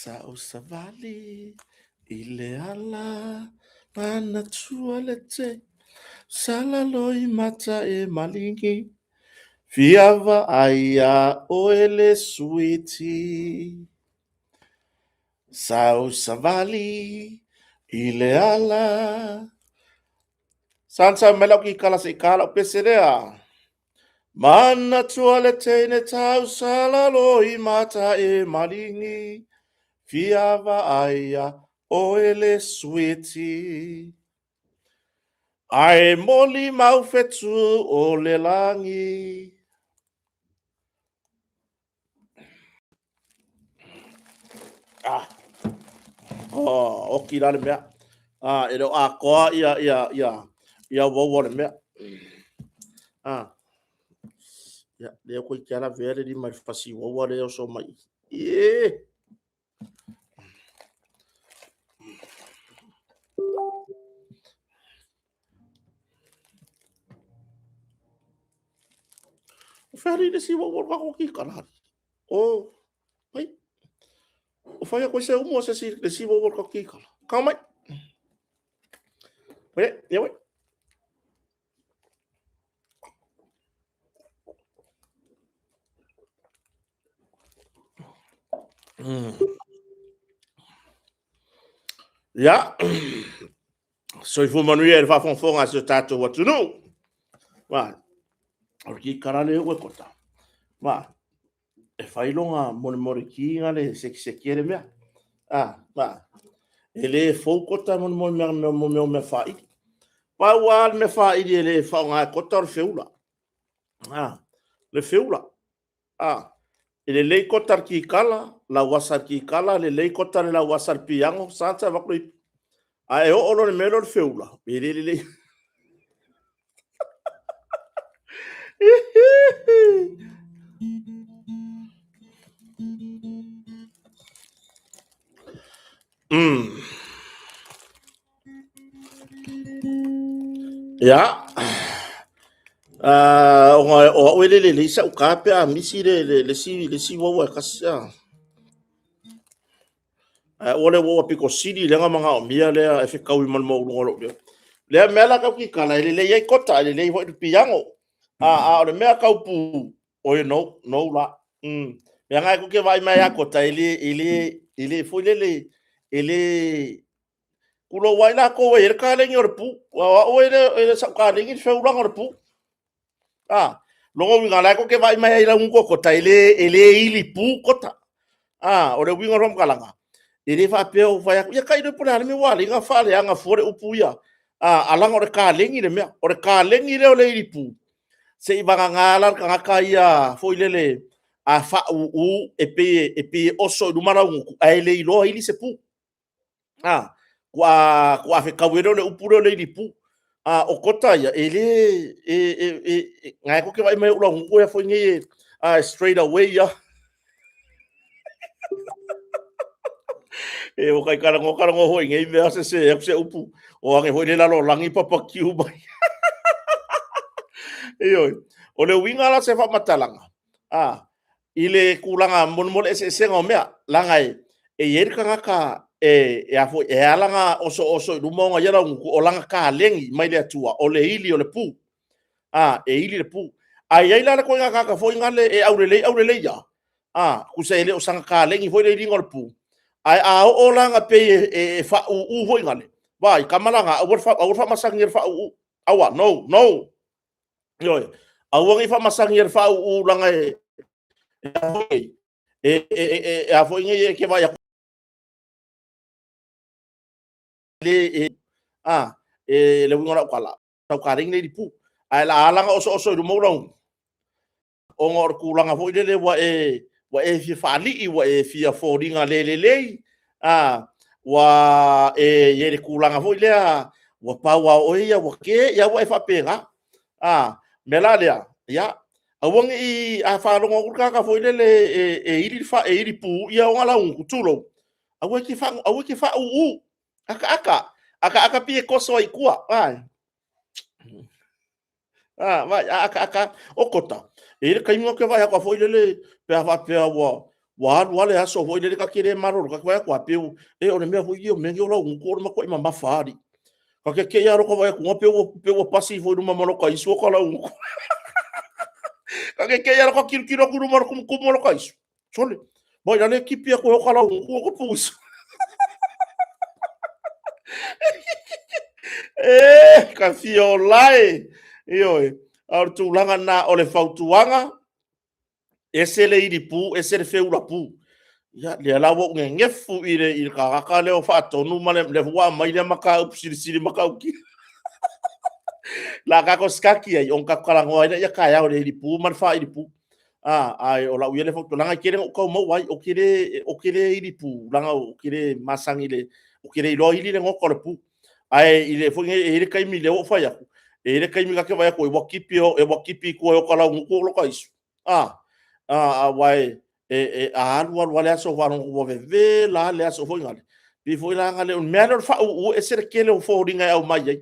Sausavali i le ala manatua le te Salaloi mata e maligi Fia vaai iā oe le suiti Sausavali i le ala Sansa mai lau kikala se i ka lau pese lea. Manatua le teine tausalaloi mata e maligi Fia vaai iā oe le suiti Ae molimau fetu o le lagi. Ah. Oh, oki la le mea. Ah, e le o atoa ia ia ia ia uaua o le mea. Ah. Ia, lea koe te ala vea le lima i le fasi uaua le oso mai. Ie. O whea le si uaua o kako ki kana. O, mai. O whaia koe se umu o se si, le si uaua o kako ki kana. Ka mai. Oe, ia oe. Ia, soifua manuia i le faafogafoga a si o tatou atunuu. Ma, o le kikala le ua kota. Ma, e fai loga molemole ki nga le sekiseki e le mea. Ah, ma, e le fou kota molemole mea mea mea mea whaili. Pau a le mea whaili e le whaonga e kota o le feula. Ah, le feula. A, e lelei kota le kikala, lauasa le kikala, lelei kota le lauasa le piango, sa sa vaku le ipu. A e oo loa le mea lea o le feula, e le lelei. Ia, ona o au e le lelei sau ka pe a misi le, le, le si, le si uaua e kasi. A. Ae ua le uaua pito sili lea na manaomia lea e fetaui ma le maualuga o lou leo. Lea mea la tau kikala, e lelei ai kota, e lelei foi le piano. A, a o le mea tau pū, oi no, no la. Mea na e koke vaai mai a kota, e le, e le, e le foi lele, e le, Tulou ai lakou e i ai le kalegi o le pu. O au e le, e le sau kalegi le feulaga o le pu. A, logo uiga la e koke vaai mai ai lau kota, e le, e le ili pu kota. A, o le uiga o le faamatalaga, e le faapea o fai atu, ia tailo po o le a le mea ua ala ai ona faaleaga fua le upu ia. A, a laga o le kalegi le mea. O le kalegi lea o le ili pu, se i vagana la le tagata ia foi lele a faauu e pei e pei e oso i luma lau gutu, ae le iloa ili se pu. A, kua, kua fetau ai lea o le upu lea o le ilipu. A, o kota ia, e le, e, e, e, e ngai ko ke vai mai o lau nguku ia foi nei e, a, straight away ia. E o kai karango karango hoi nei mea se se aku se upu. O ange hoi le lalo langi papa kiu mai. E oi, o le uiga la se whamatalanga. A, i le tulaga molemole eseesega o mea, leaga e, e i ai le tagata e, e a foi, e ala ona osooso i luma ona ia laugutu, o lana kalegi mai le Atua, o le ili o le pu. A, e ili le pu. Ae i ai la le ituaiga tagata foi gale e aulelei aulelei ia, a, tusa e le o sana kalegi foi le iliga o le pu, ae a oo la ona pei e, e, e faauu foi gale, vaai, tama la na, aua le, aua le faamasani e le faauu. Aua, no, no. Ioe, aua ne i faamasani e le faauu leaga e, e, e, e, e a foi nei e ke vaai atu le e, a, e le uiga o lau tala, tau kalegi le ilipu. Ae la ala ona osooso i luma ou lauga, ona o le tulaga foi lele ua e, ua e fia faalii, ua e fia foliga le lelei, a, ua e i ai le tulaga foi lea, ua pau lava o oe ia, ua ke, ia ua e faapena. A, mea la lea, ia, aua ne i, a faalogo atu le tagata foi lele e, e ili le fa, e ili pu ia ona laugutu, tulou, aua e te faa, aua e te faauu, akaaka, akaaka pei e toso ai i tua, ae. A, vai, a, aka, aka, o kota. E i ai le taimi ou te vaai atu a foi lele, pe a faapea ua, Ua alu lava le aso foi lele ta te le malolo, ta te vaai atu lava pei e o le mea foi lea o mea nei o laugutu o le matuai mamafa lava alii. Ta te te i lava loa ta vaai atu i luga pei ua pasi ifo i luma ma lota isu o laugutu. Ta te te i lava loa ta tilotilo atu i luma o le tumutumu o lota isu, sole, vaai la le tipi atu e oka laugutu o ta isu. E, ka fia ola e! Ioe, a o le tulaga lena o le fautuaga, ese le ilipu, ese le feula pu. Ia, lea la ua ou nenefu i le tagata lea o faatonu ma le lea ua aumai lea mataupu silisili matautia. La tatou sikati ai, ona tatou talanoa ai lea taeao i le ilipu ma le faailipu. Ae o lau ia lea fautuaga, leaga e tele ina ou tau maua ai, ou te le ilipu, leaga ou te le masani i le… ou te le iloa ili le gota o le pu. Ae i le foi nei, e i ai le taimi lea ua ou fai atu, e i ai le taimi ta te vaai atu ai ua tipi i tua e ota laugutu lota isu, aua a alu alu lava le aso, ou faalogo atu ua vevela lava le aso foi lale, pei foi la o le mea lea o le faauu e ese le tele o foliga e aumai ai.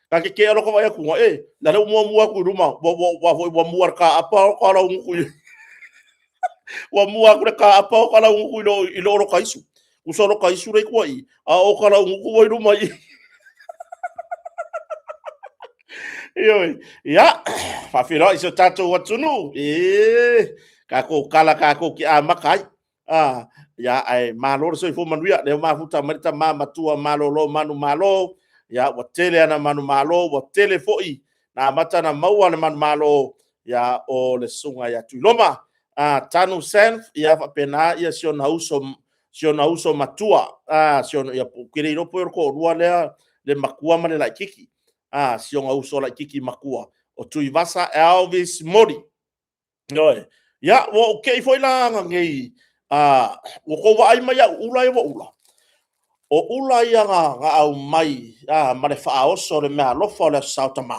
Ta te te i lava loa vaai atu i luga, e, la le ua muamua atu i luma, ua mua i le taapa ota laugutu, ua mua atu i le taapa ota laugutu i lo lota isu. Tusa o lota isu lea e i tua i i, a o ota laugutu ua i luma i i. Ioe. Ia, faafeiloai i si o tatou atunuu. E, tatou tala tatou te amata ai. Ia, ae malo le soifua manuia. Lea ua mafuta mai le tama matua malolo manumalo. Ia, ua tele ana manumalo, ua tele foi na amata ona maua le manumalo, ia, o le susuga ia Tuiloma. Tanu Sanf, ia faapena ia si ona uso, si ona uso matua, si ona, ia, ou te le iloa po o le toalua lea le matua ma le laitiiti. Si ona uso laitiiti matua o Tuivasa Elvis Moli. Ioe. Ia, ua ou te i foi la ananei, ua outou vaai mai i au ula ia ua ula? O ula ia na aumai ma le faaoso o le meaalofa o le Aso Sa o Tama,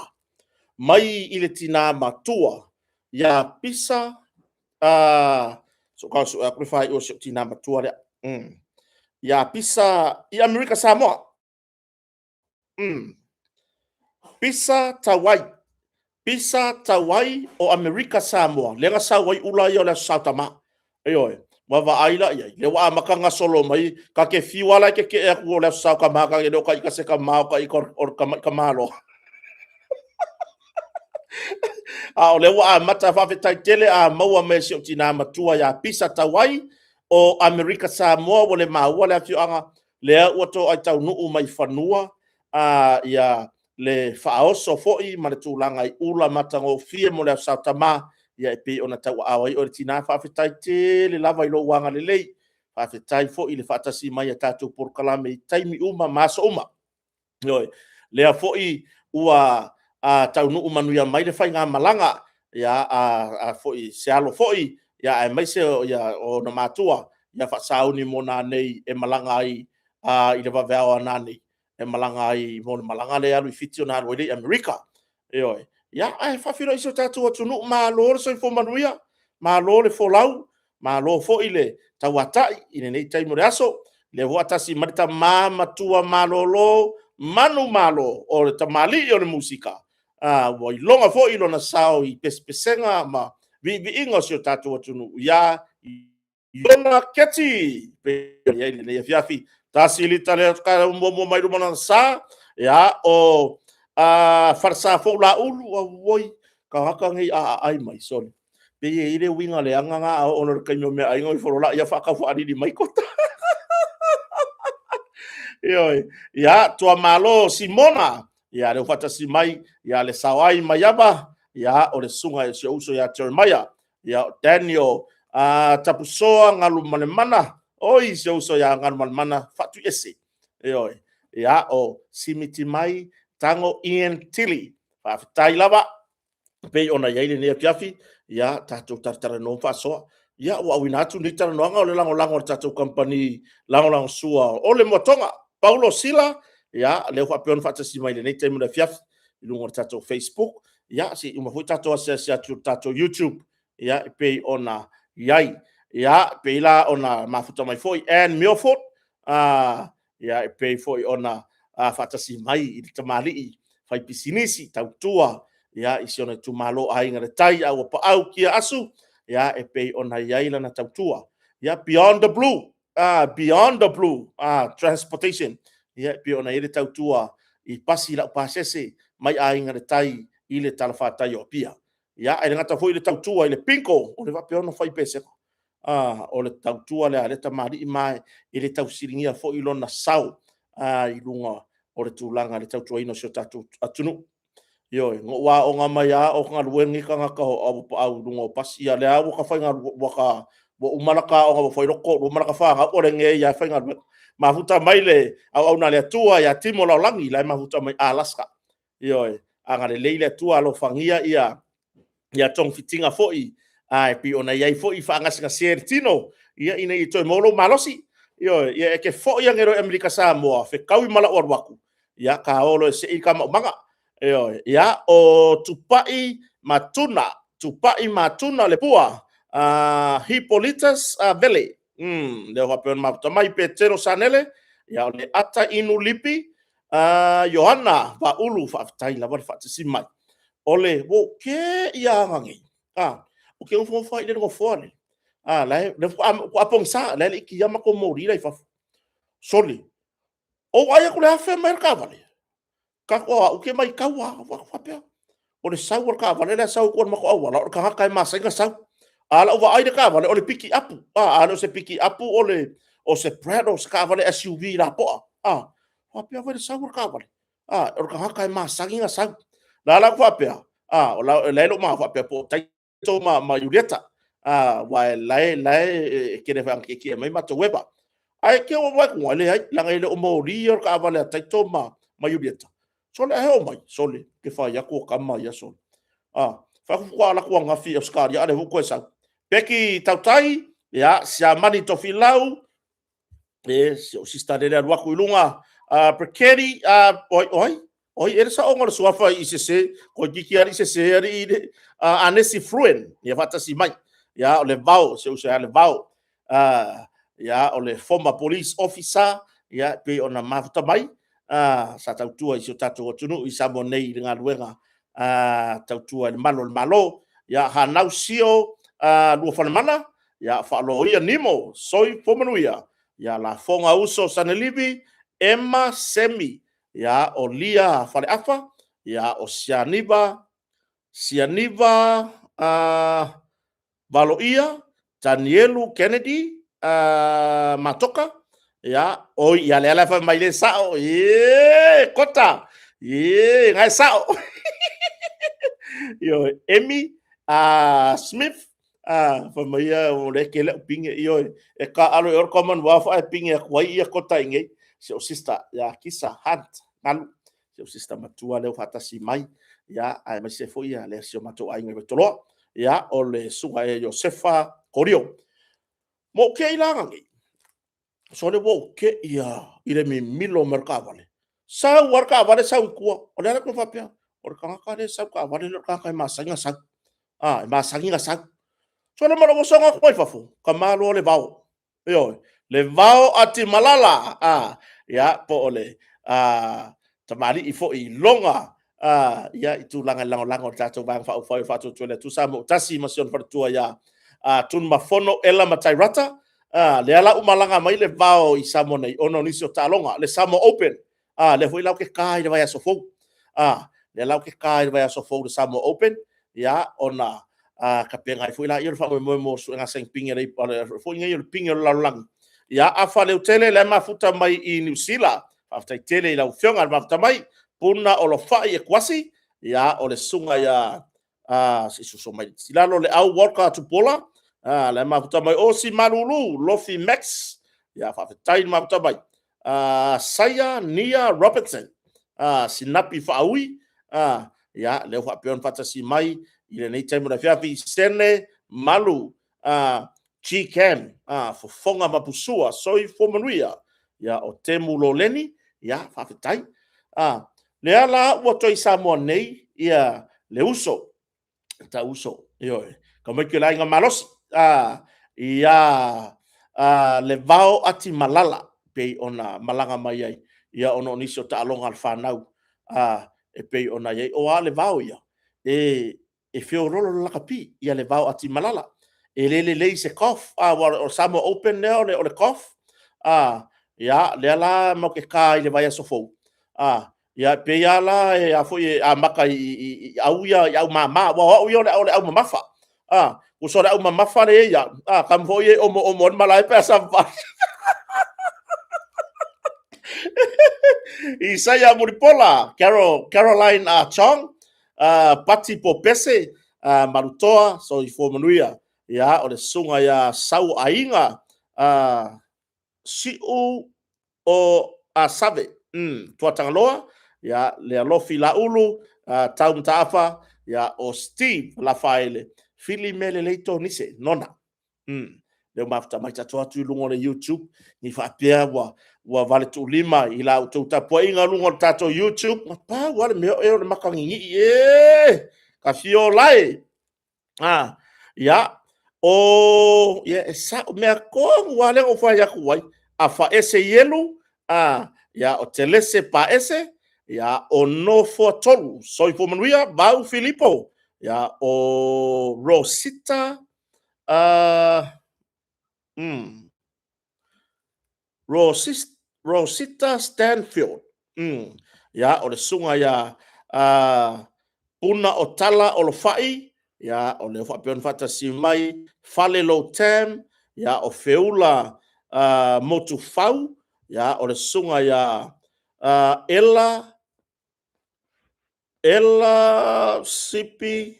mai i le tina matua ia Pisa, se i ou tau sue atu le faaiu o si ou tina matua lea. Ia Pisa, i Amerika Samoa. Pisa Tauai, Pisa Tauai o Amerika Samoa, lea na sau ai ula ia o le Aso Sa o Tama. Ioe, vaavaai la i ai, lea ua amata ona gasolo mai, ta te fiu lava la e tetee atu o le Aso Sa o Tama, e le o ita o se tama, o ita o le tamai tamaloa. A o lea ua amata, faafetai tele a maua mai e si ou tina matua ia Pisa Tauai o Amerika Samoa, ua le maua le afioaga, lea ua toai taunuu mai fanua ia le faaoso foi ma le tulaga i ula matagofie mo le Aso Sa o Tama, ia e pei ona tauaao ai oe le tina. Faafetai tele lava i lou agalelei, faafetai foi i le faatasi mai i tatou polokalame i taimi uma ma aso uma. Ioe, lea foi ua taunuu manuia mai le faigamalaga a foi se alo foi aemaise o ona matua faasauni mo nanei e malaga ai i le vaveao a nanei, e malaga ai mo le malaga lea e alu i Fiti ona alu ai lea i Amerika. Ioe. Ia, ae faafeiloai si o tatou atunuu, malo le soifua manuia, malo le folau, malo foi le tauatai i lenei taimi o le aso. Lea ua tasi mai le tama matua malolo manumalo o le tamalii o le musika, ua iloga foi lona sao i pesepesega ma viiviiga o si o tatou atunuu ia Iona Keti. I ai lenei afiafi. Tasi lita lea muamua mai luma lona sa, ia o Falesa fou Laulu, auoi, tagata nei a aai mai, sole, pei e i ai le uiga leaga na a oo loa i le taimi o meaai ona ifo loa lea faatau faalili mai kota. Ioe. Ia, Tuamalo Simona, ia lea ua faatasi mai, ia le Saoai Maiava, ia o le susuga i si ou uso ia Jeremiah, ia o Daniel Tapusoa Galumalemana, oi si ou uso ia Galumalemana Faatuiese. Ioe. Ia, o Simitimai Tago Ian Tili. Faafetai lava e pei ona i ai lenei afiafi, ia tatou talatalanoa ma faasoa. Ia, ua auina atu lenei talanoaga o le lagolago a le tatou kamupani lagolagosua o le Moatoga, Paulo Sila, ia, lea ua faapea ona faatasi mai i lenei taimi o le afiafi i luga o le tatou Facebook. Ia, se i uma foi tatou asiasi atu i le tatou YouTube, ia, e pei ona i ai. Ia, e pei la ona mafuta mai foi Ann Milford, ia, e pei foi ona faatasi mai i le tamalii faipisinisi tautua ia, i si ona itumalo Aiga i le Tai, a ua paau tiaasu, ia, e pei ona i ai lana tautua. Ia, Beyond the Blue, Beyond the Blue Transportation, ia, e pei ona i ai le tautua i pasi laupasese mai Aiga i le Tai i le talafatai o Apia. Ia, ae le gata foi i le tautua i le bingo, o le faapea ona fai pesega. O le tautua lea a lea tamalii, ma e le tau fesiligia foi lona sao i luga o le tulaga i le tautuaina o si o tatou atunuu. Ioe, na ou aoga mai lava o galue lenei tagata o Auuapaau i luga o pasi, ia o lea lava ua uma lata aoga ua fai lota toalua ma lata fanau, o lenei lava e faigaluega. Mafuta mai le auauna a le Atua ia Timo Lalogii, o la e mafuta mai Alaska. Ioe, agalelei le Atua, alofagia ia togafitiga foi e pei ona i ai foi faagasegase i le tino, ina ia toe maua lou malosi. Ioe, ia e te foi ane loa i Amerika Samoa, fetaui ma lau alu atu, ia ta o loa e sei le ta maumaga. Ioe, ia, o Tupai Matuna, Tupai Matuna Lepua Hipolitus Vele, lea ua faapea ona mafuta mai, Petelo Sanele, ia o Leata Inu Lipi, Ioana Vaaulu, faafetai lava le faatasi mai. Ua ou te'i lava ananei, ou te nofonofo lava i le nofoa lea, lea faatoa pogisa, o la e le i kilia matou moli la e i fafo. Sole, ou vaai atu i le afe mai o le taavale, ou te matau lava, ou faapea, o le sau a le taavale la e sau ai tua i le matou auala, o le tagata e masani ona sau. A o lau vaai i le taavale, o le pikiapu, a le o se pikiapu o se Prado o se taavale SUV lapoa. Ou faapea, vaai i le sau a le taavale, o le tagata e masani ona sau. O la la ou faapea, o la e i lou manatu faapea po o Taito ma Iulieta, aua o la e tele foi ina tietie mai matou ueba. Ae te i ua ou vaai atu, e leai, leaga e le o molia le taavale a Taito ma Iulieta. Sole ae oo mai, sole, ou te fai atu o tama ia sole. Ou fai atu faatoa alu atu ananafi i Ausetalia a o lea foi ua toe sau. Peki Tautai, Siamani Tofilau, si ou sister lea e alu atu i luga, Breketi, o ai? O ai ea le saoga o le suafa i sese? Toeitiiti alii sese alii Anesi Fruen, ia faatasi mai. Ia, o Levao, si ou uso ia Levao, o le former Police Officer e pei ona mafuta mai, sa tautua i si o tatou atunuu i Samoa nei i le galuega tautua i le malu o le Malo. Ia, Hanau Sio Luafalemana, Faaloia Nimo, soifua manuia. Lafoga Uso Sanelivi, Ema Semi, o Lia Faleafa, o Sianiva Valoia Tanielu Kennedy Matoka, oi, ia lea la e fai mai le sao, e Kota, e na e sao. Ioe, Emi Smith, fai mai ia o lea e tele au pine, ioe, e taaalo i o le Commonwealth ae pine atu ai ia Kota i inei. Si ou sister ia Kisa Hunt Malu, si ou sister matua lea ua faatasi mai, ia, aemaise foi ia si o matou aiga i Vaitoloa. Ia, o le susuga ia Iosefa Korio. Ma ou te i la ananei, sole ua ou te i lava i le mimilo mai o le taavale. Sau lava le taavale sau i tua. O le a le faapea, o le tagata lea e sau i le taavale lea o le tagata e masani ona sau. E masani ona sau. Sole ma lou osoga atu ai fafo, tama loa le vao. Ioe, le vao atimalala, ia, po o le tamalii foi i loga ia, i tulaga e lagolago i le tatou Vaega Faaupufai o Faatuatua i le Atua Samoa ua Tasi ma si ona faletua ia Tunumafono Ela Matairata. Lea la ua malaga mai le vao i Samoa nei ona o nisi o taaloga, le Samoa Open. Lea foi la ou te ta i le vaiaso fou. Lea la ou te ta i le vaiaso fou i le Samoa Open, ia, ona tapena ai foi lea o le faamoemoe mo suega saini pine foi nei o le pine o le lalolagi. Ia, Afa Leutele, la e mafuta mai i Niu Sila. Faafetai tele i lau Afioga le mafuta mai. Puna Olofai Ekuasi, ia, o le susuga ia, se i susu mai i lalo, Leau Walker Tupuola, la e mafuta mai. Osi Malulu Lofi Max, ia, faafetai le mafuta mai. Saia Nia Robertson, Sinapi Faaui, ia, lea ua faapea ona faatasi mai i lenei taimi o le afiafi. Sene Malu Gcam, Fofoga Mapusua, soifua manuia. Ia, o Temu Loleni, ia, faafetai. Lea la ua toe i Samoa nei ia le uso, tau uso, ioe, tamaiti o le Aiga Malosi, ia Levao Atimalala, pei ona malaga mai ai, ia ona o nisi o taaloga a le fanau e pei ona i ai. O a Levao ia? E feoloolo le lakapi, ia Levao Atimalala. e le lelei i se golf, aua o le Samoa Open lea o le golf. Ia, lea la matou te ta i le vaiaso fou, ia e pei lava la e a foi e amata i au ia i au mama, aua o au ia o le au mamafa. Tusa o le au mamafa lea e ia te au, tama foi ia e omoomo ai le malae pe a savavali. Isaia Mulipola, Caroline Chong, Pati Popese, Malutoa, soifua manuia. Ia, o le susuga ia Sauaiga Siu o Asave, Tuatagaloa, ia, Lealofi Laulu, Tau Mataafa, ia, o Steve Lafaele, Fili Melelei Tonise, Nona. Lea ua mafuta mai tatou atu i luga o le YouTube, ne i faapea ua valetuulima i la outou tapuaiga i luga o le tatou YouTube. Na pau lava le mea o le mata ninii e, ka fia ola e. Ia, o, ia, e sao mea tonu lava lea na ou fai atu ai. Afaese Ielu, ia, o Telese Paese, ia, o Nofoatolu, soifua manuia, Vau Filipo, ia, o Rosita, Rosita Stanfield, ia, o le susuga ia Puna o Tala Olofai, ia, o lea faapea ona faatasi mai Fale Lo Tam, ia, o Feula Motufau, ia, o le susuga ia Ella Ella Sipi,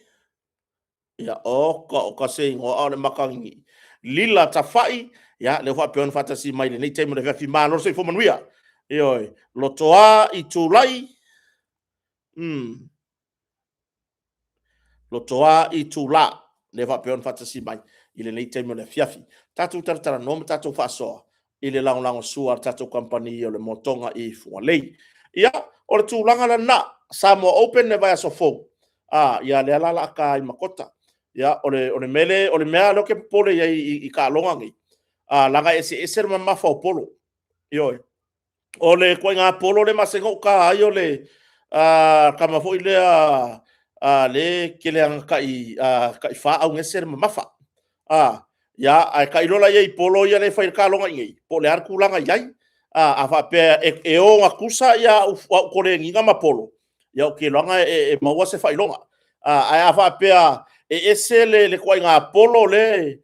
ia, oka oka se igoa a o le makani. Lila Tafai, ia, lea faapea ona faatasi mai lenei taimi o le afiafi. Malo le soifua manuia. Ioe, Lotoa Itulai, Lotoa Itula, lea faapea ona faatasi mai i lenei taimi o le afiafi. Tatou talatalanoa ma tatou faasoa i le lagolagosua a le tatou kamupani o le Motoga i Fugalei. Ia, o le tulaga lena, Samoa Open le vaiaso fou, ia lea la o le a ta ai ma Kota. Ia, o le mea lea ou te popole i ai i taaloga nei, leaga e eseese le mamafa o polo. Ioe. O le ituaiga polo lea e masani ona ou ta ai o le tama foi lea lea e tele lava ina tai 4 augese le mamafa. Ia, ae tailo la i ai i polo ia e fai ai le taaloga i inei, po o le a le tulaga e i ai. A faapea e ogatusa au koleniga ma polo, ia ou te iloa e maua se faailoga. Ae a faapea e ese le ituaiga polo lea e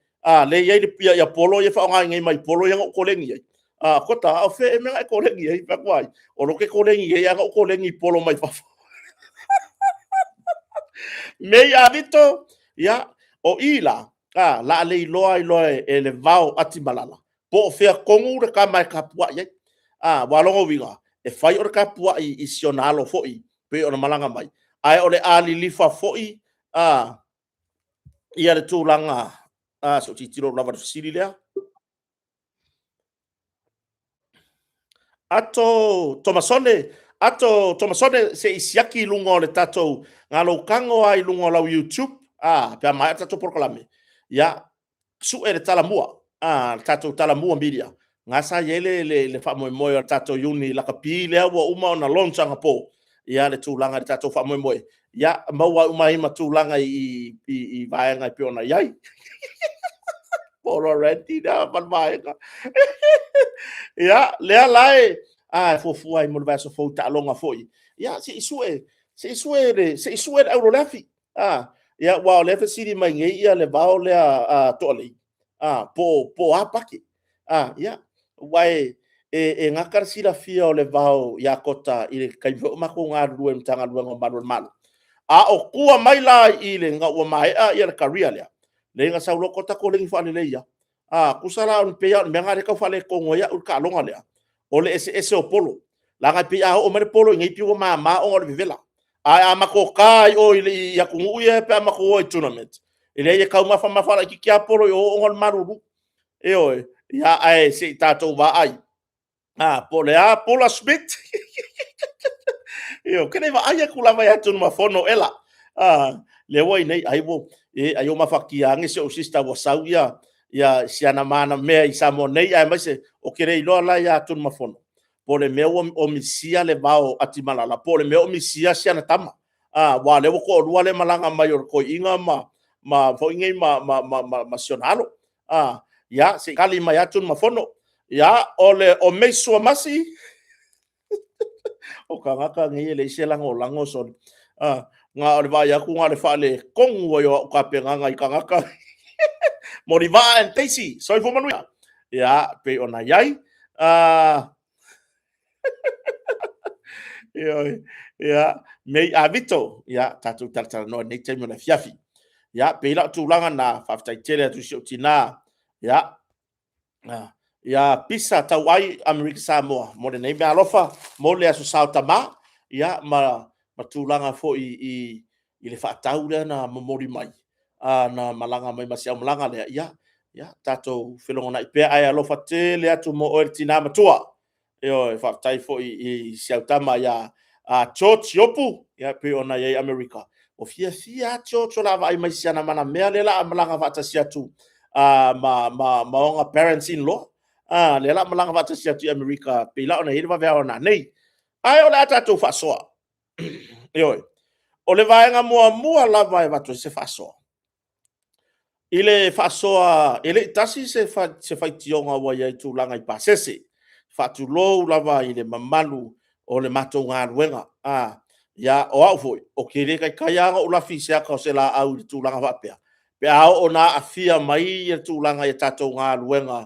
i ai polo ia e faaaoga i inei mai polo ia na ou koleni ai, Kota, a o fea ea le mea na e koleni ai? Ou fai atu, ai, o lea ou te koleni nei lava na ou koleni i polo mai fafo. Mei Avito, ia, o i la, la a le iloa ai loa e le vao atimalala, po o fea tonu le tama e tapuai ai. Aua o lona uiga, e fai o le tapuai i si ona alo foi pei ona malaga mai, ae o le a lilifa foi ia le tulaga, se i ou tilotilo lava i le fesili lea. Ato Tomasone, Ato Tomasone, se i siaki i luga o le tatou galoutago lava i luga o lau YouTube, pe a maea le tatou polokalame, ia, sue le Talamua, le tatou Talamua Media, na sa i ai le faamoemoe o le tatou Iuni Lakapi lea ua uma ona launch anapo, ia le tulaga i le tatou faamoemoe, ia maua uma ai ma tulaga i vaega e pei ona i ai. Polo Randy lea ma le vaega. Ia, lea la e fuafua ai mo le vaiaso fou i taaloga foi. Ia, se i sue, se i sue le, se i sue le aulolafi. Ia, aua o lea e fesili mai nei ia le vao lea a Toalei, po o a pake. Ia, aua e gata le silafia o le vao ia Kota i le taimi foi o matou galulue i le Matagaluega o Malu o le Malo. A o tua mai la ina ua maea le career lea, leai na sau loa Kota koleni faalelei lava. Tusa la pei lava o le mea lena lea e tau faaletonu ai au i le taaloga lea, o le eseese o polo. Leaga e pei a oo mai le polo i inei pei ua mama ona o le vevela. Ae a matou ta i o i atunuu ia pe a matou o i tournament, e leai e taumafamafa laitiiti lava polo i o ona o le malulu. Ioe, ae se i tatou vaai po o le a Paula Smith. Ioe, ou te le vaai atu lava ia Tunumafono Ela. Lea ua i inei, ai ua mafatia ane si ou sister ua sau si ana ma ana mea i Samoa nei, aemaise ou te le iloa la ia Tunumafono po o le mea ua misia le vao atimalala, po o le mea o misia si ana tama. Aua o lea ua toalua lea e malaga mai o le toeaina ma ma foi nei ma, ma, ma, ma, ma si ona alo. Ah, ia, se i tali mai atu le mafono. Ia, o le o Meisuamasi, o tagata nei e leai se lagolago soli. Ah, na o le vaai atu na o le faaletonu ai o au tapenaga i tagata. Molivaa and Daisy, soifua manuia. Ia, pei ona i ai. Ah, Ioe, ia, mei a Vito, ia, tatou talatalanoa i lenei taimi o le afiafi. Ia, pei la o tulaga na, faafetai tele atu i si ou tinā, ia, ia Pisa Tauai Amerika Samoa mo lenei meaalofa mo le Aso Sa o Tama, ia, ma, ma tulaga foi i, i le faatau lea na momoli mai, a, na malaga mai ma si aumalaga lea, ia, ia, tatou felogonai pea, ae alofa tele atu mo oe le tinā matua. Ioe, faafetai foi i si au tama ia George Iopu, ia pei ona i ai i Amerika. Ua fiafia lava George o le a vaai mai i si ana manamea lea o le a malaga faatasi atu ma, ma, ma ona parents-in-law. Lea o le a malaga faatasi atu i Amerika, pei la ona i ai le vaveao nanei. Ae o le a tatou faasoa. Ioe. O le vaega muamua lava e avatu ai se faasoa, i le faasoa, e le i tasi se, fa, se faitioga ua i ai i tulaga i pasese. Faatulou lava i le mamalu o le matou galuega. A, ia, o au foi, ou te le taitai lava ona ou lafi i se ata o se laau i le tulaga faapea, pe a oo ina aafia mai le tulaga i a tatou galuega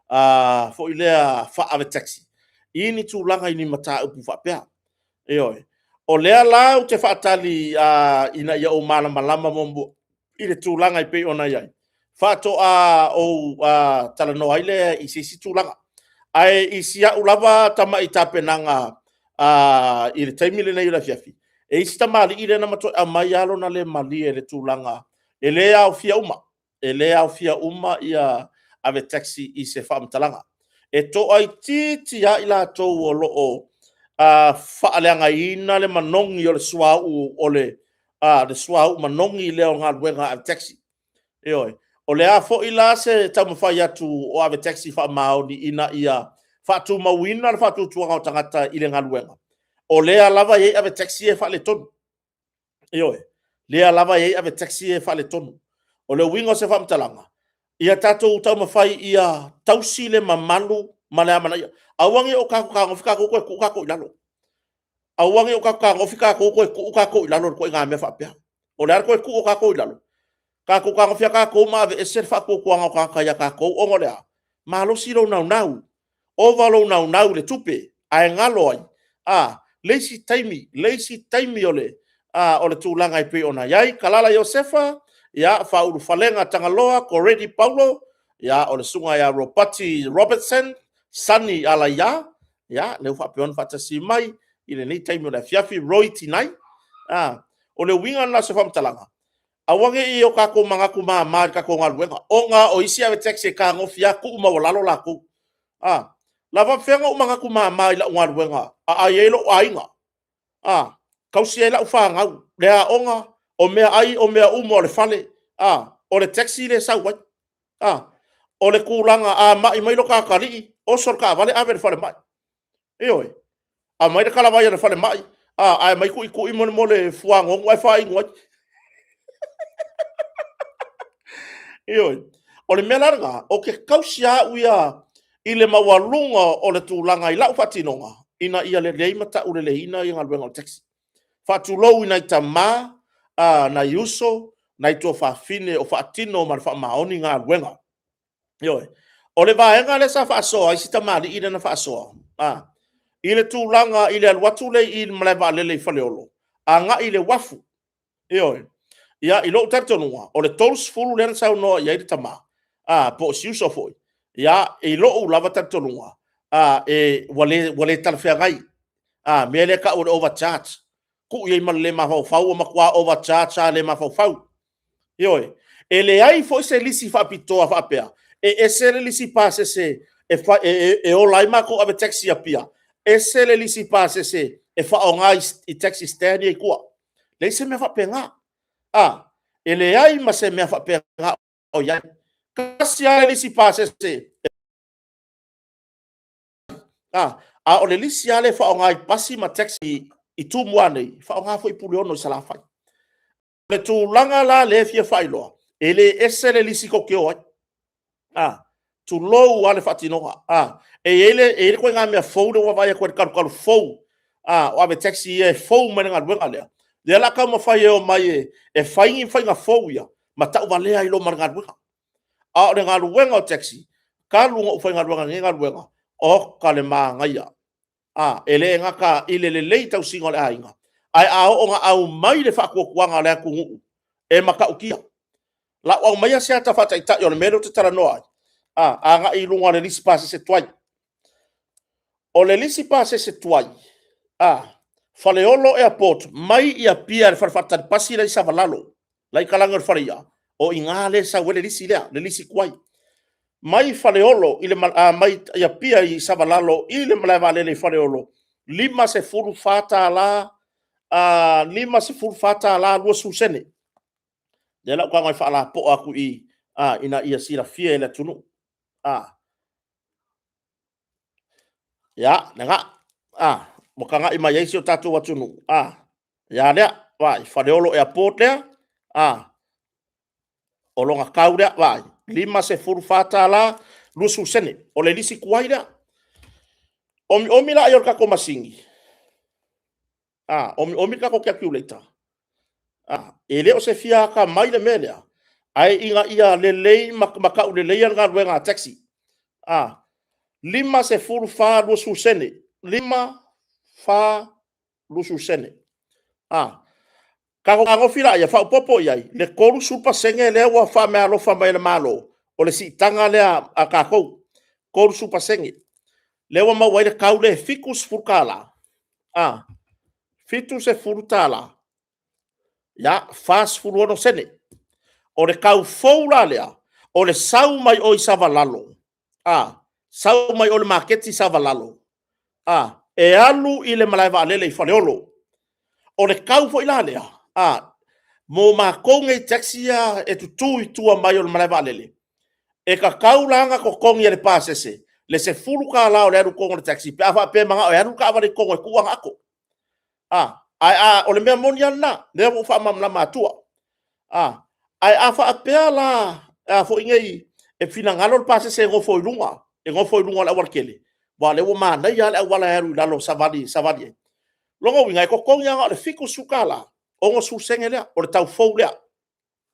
a, foi lea faa-ave taxi i ni tulaga i ni mataupu faapea. Ioe. O lea la ou te faatali ina ia ou malamalama muamua i le tulaga e pei ona i ai, faatoa ou talanoa ai lea i se isi tulaga. Ae i si au lava tamai tapenaga i le taimi lenei o le afiafi, e i ai si tamalii lea na matuai aumai lava lona le malie i le tulaga, e le aofia uma, e le aofia uma ia ave taxi i se faamatalaga. E toaitiiti lava i latou o lo o faaleagaina le manogi o le suauu o le, le suauu manogi lea o galuega ave taxi. Ioe. O le a foi la se taumafai atu o ave taxi faamaoni ina ia faatumauina le faatuatuaga o tagata i le galuega, o lea lava e i ai ave taxi ia e faaletonu. Ioe, lea lava e i ai ave taxi ia e faaletonu. O le uiga o se faamatalaga, ia tatou taumafai ia tausi le mamalu ma le amanaia. Aua ne i o tatou fetagofi tatou toe tuu tatou i lalo. Aua ne i o tatou fetagofi tatou toe tuu tatou i lalo i le ituaiga mea faapea. O le a le toe tuu o tatou i lalo? Tatou fetagofi lava tatou ma aveese le faatuatuaga o tagata ia tatou ona o le a? Malosi lou naunau, ova lou naunau i le tupe, ae galo ai a? Le isi taimi, le isi taimi o le, a, o le tulaga e pei ona i ai. Kalala Iosefa, ia, Faaulufalega Tagaloa, Koreti Paulo, ia, o le susuga ia Ropati Robertson, Sonny Alaia, ia, lea ua faapea ona faatasi mai i lenei taimi o le afiafi, Roy Tinai. A, o le uiga lena o se faamatalaga, aua ne i o tatou manatu mama i le tatou galuega, ona o isi ave taxi e fetagofi lava tuu maualalo latou. A, o le a faapefea ona ou manatu mama i lau galuega a ai ai lou aiga, a, tausi ai lau fanau, le aoga, o meaai o mea uma o le fale, a, o le taxi lea e sau ai. A, o le tulaga a mai mai lo ta atalii, oso i le taavale ave i le falemai. Ioe. Aumai le talavai a le falemai, a, ae aumai tuitui mo le fuagogo ae faaigoa ai. Ioe. O le mea la lena, ou te tausi lava au ia i le maualuga o le tulaga i lau faatinoga, ina ia lelei ma tauleleiina ia galuega o le taxi. Faatulou i nai tama, nai uso, nai tuafafine o faatino ma le faamaoni galuega. Ioe. O le vaega lea sa faasoa ai si tamalii lea na faasoa, a, i le tulaga i le alu atu lea i le malae vaalele i Faleolo, agai i le uafu. Ioe. Ia, i lou talitonuga, o le 30 lea na saunoa i ai le tama, a, po o si uso foi, ia, i lou lava talitonuga, a, e, ua le, ua le talafeagai. A, mea lea e tau o le overcharge. Tuu i ai ma le le mafaufau, ua matua overcharge lava le mafaufau. Ioe. E leai foi se lisi faapitoa faapea, e ese le lisi pasese e, fa, e, e, e ola ai matou ave taxi i Apia, ese le lisi pasese e faaaoga i, i taxi stand ia i tua. Leai se mea faapena. A, e leai ma se mea faapena o i ai. Tasi lava le lisi pasese a, a o le lisi lava lea e faaaoga i pasi ma taxi i Tumua nei, faaaoga foi i Puleono i Salafai. O le tulaga la lea e fia faailoa, E le ese le lisi tou te o ai. A, tulou lava le faatinoga. A, e i ai le, e i ai le ituaiga mea fou lea ua vaai atu ai i le talutalu fou, a, o ave taxi ia e fou mai le galuega lea. Lea o le a taumafai e omai e fai ni faiga fou ia, ma tauvalea ai loa ma le galuega. A o le galuega o taxi, talu ona ou faigaluega i lenei galuega, oka le manaia. E le gata i le lelei tausiga o le aiga, ae a oo ina aumai le faatuatuaga o le atunuu, e matautia. O le a ou aumaia se ata faataitai o le mea lea ou te talanoa ai, agai i luga o le lisi pasese tuai. O le lisi pasese tuai, Faleolo Airport mai Apia i le fale faatali pasi la e i Savalalo, la e i talaane o le fale i'a, o i ina lea e sau ai le lisi lea, le lisi tuai. Mai Faleolo, mai Apia i Savalalo i le malae vaalele i Faleolo, e $54, $54.20. Lea o le a ou tago e faalapoa atu i i, ina ia silafia e le atunuu. Ia, lena, ua tagai mai ai si o tatou atunuu. Ia lea, vaai, Faleolo Airport lea, o lona tau lea, vaai, $54.20. O le lisi tuai lea. Omiomi laia o le tatou masini, omiomi le tatou calculator, e le o se fia atamai le mea lea, ae ina ia lelei ma tauleleia le galuega a taxi. $54.20 sene, 5, 4, 20 sene. Tatou fetagofi lea faaopoopo i ai le 30% lea ua faameaalofa mai e le Malo, o le siitaga lea a tatou, 30%. Lea ua maua ai le tau lea e $70, $70 ia 46 sene. O le tau fou la lea, o le sau mai o i Savalalo, sau mai o i le maketi i Savalalo, e alu i le malae vaalele i Faleolo. O le tau foi la lea mo matou nei taxi ia e tutu i tua mai o le malae vaalele, e tatau la ona totogi e le pasese le $10 o le alu i totonu o le taxi pe a faapea e manao e alu le taavale i totonu e tuu ana ato. Ae o le mea moni lava lena, lea ua ou faamalamalama atua. Ae a faapea la e finagalo le pasese e nofo i luga, e nofo i luga o le aualatele, aua o lea ua manaia lava le auala e alu i lalo e savali ai. O lona uiga e totogi lava na o le $70, 60 sene lea, o le tau fou lea.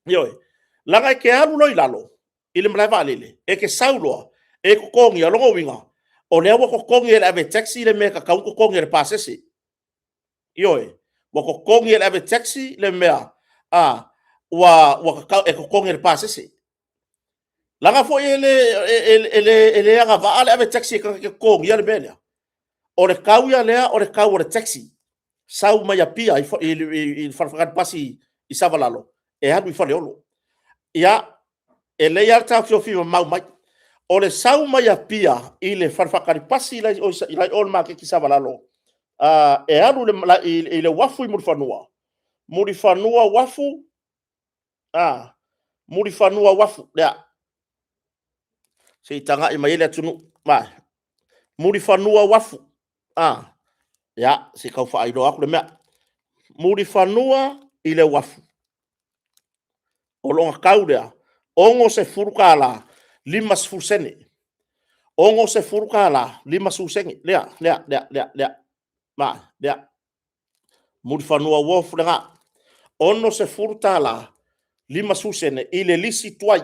Ioe, leaga e te alu loa i lalo i le malae vaalele, e te sau loa, e totogia. O lona uiga, o lea ua totogi e le ave taxi le mea e tatau ona totogi e le pasese. Ioe, ua totogi e le ave taxi le mea e totogi e le pasese. Leaga foi e le agavaa le ave taxi e te totogia le mea lea. O le tau ia lea o le tau o le taxi, sau mai Apia i le fale faatali pasi i Savalalo e alu i Faleolo. Ia, e lelei lava le taofiofi mamao mai. O le sau mai Apia i le fale faatali pasi la e i o i le maketi i Savalalo e alu i le uafu i Mulifanua, Mulifanua Uafu, Mulifanua Uafu lea, se i tagai mai ai le atunuu. Mulifanua Uafu, ia se i tau faailoa atu le mea. Mulifanua i le uafu, o lona tau lea, $60 50 sene. $60 50 sene, lea, lea, lea, lea. Mulifanua Wharf lena. $60 50 sene i le lisi tuai.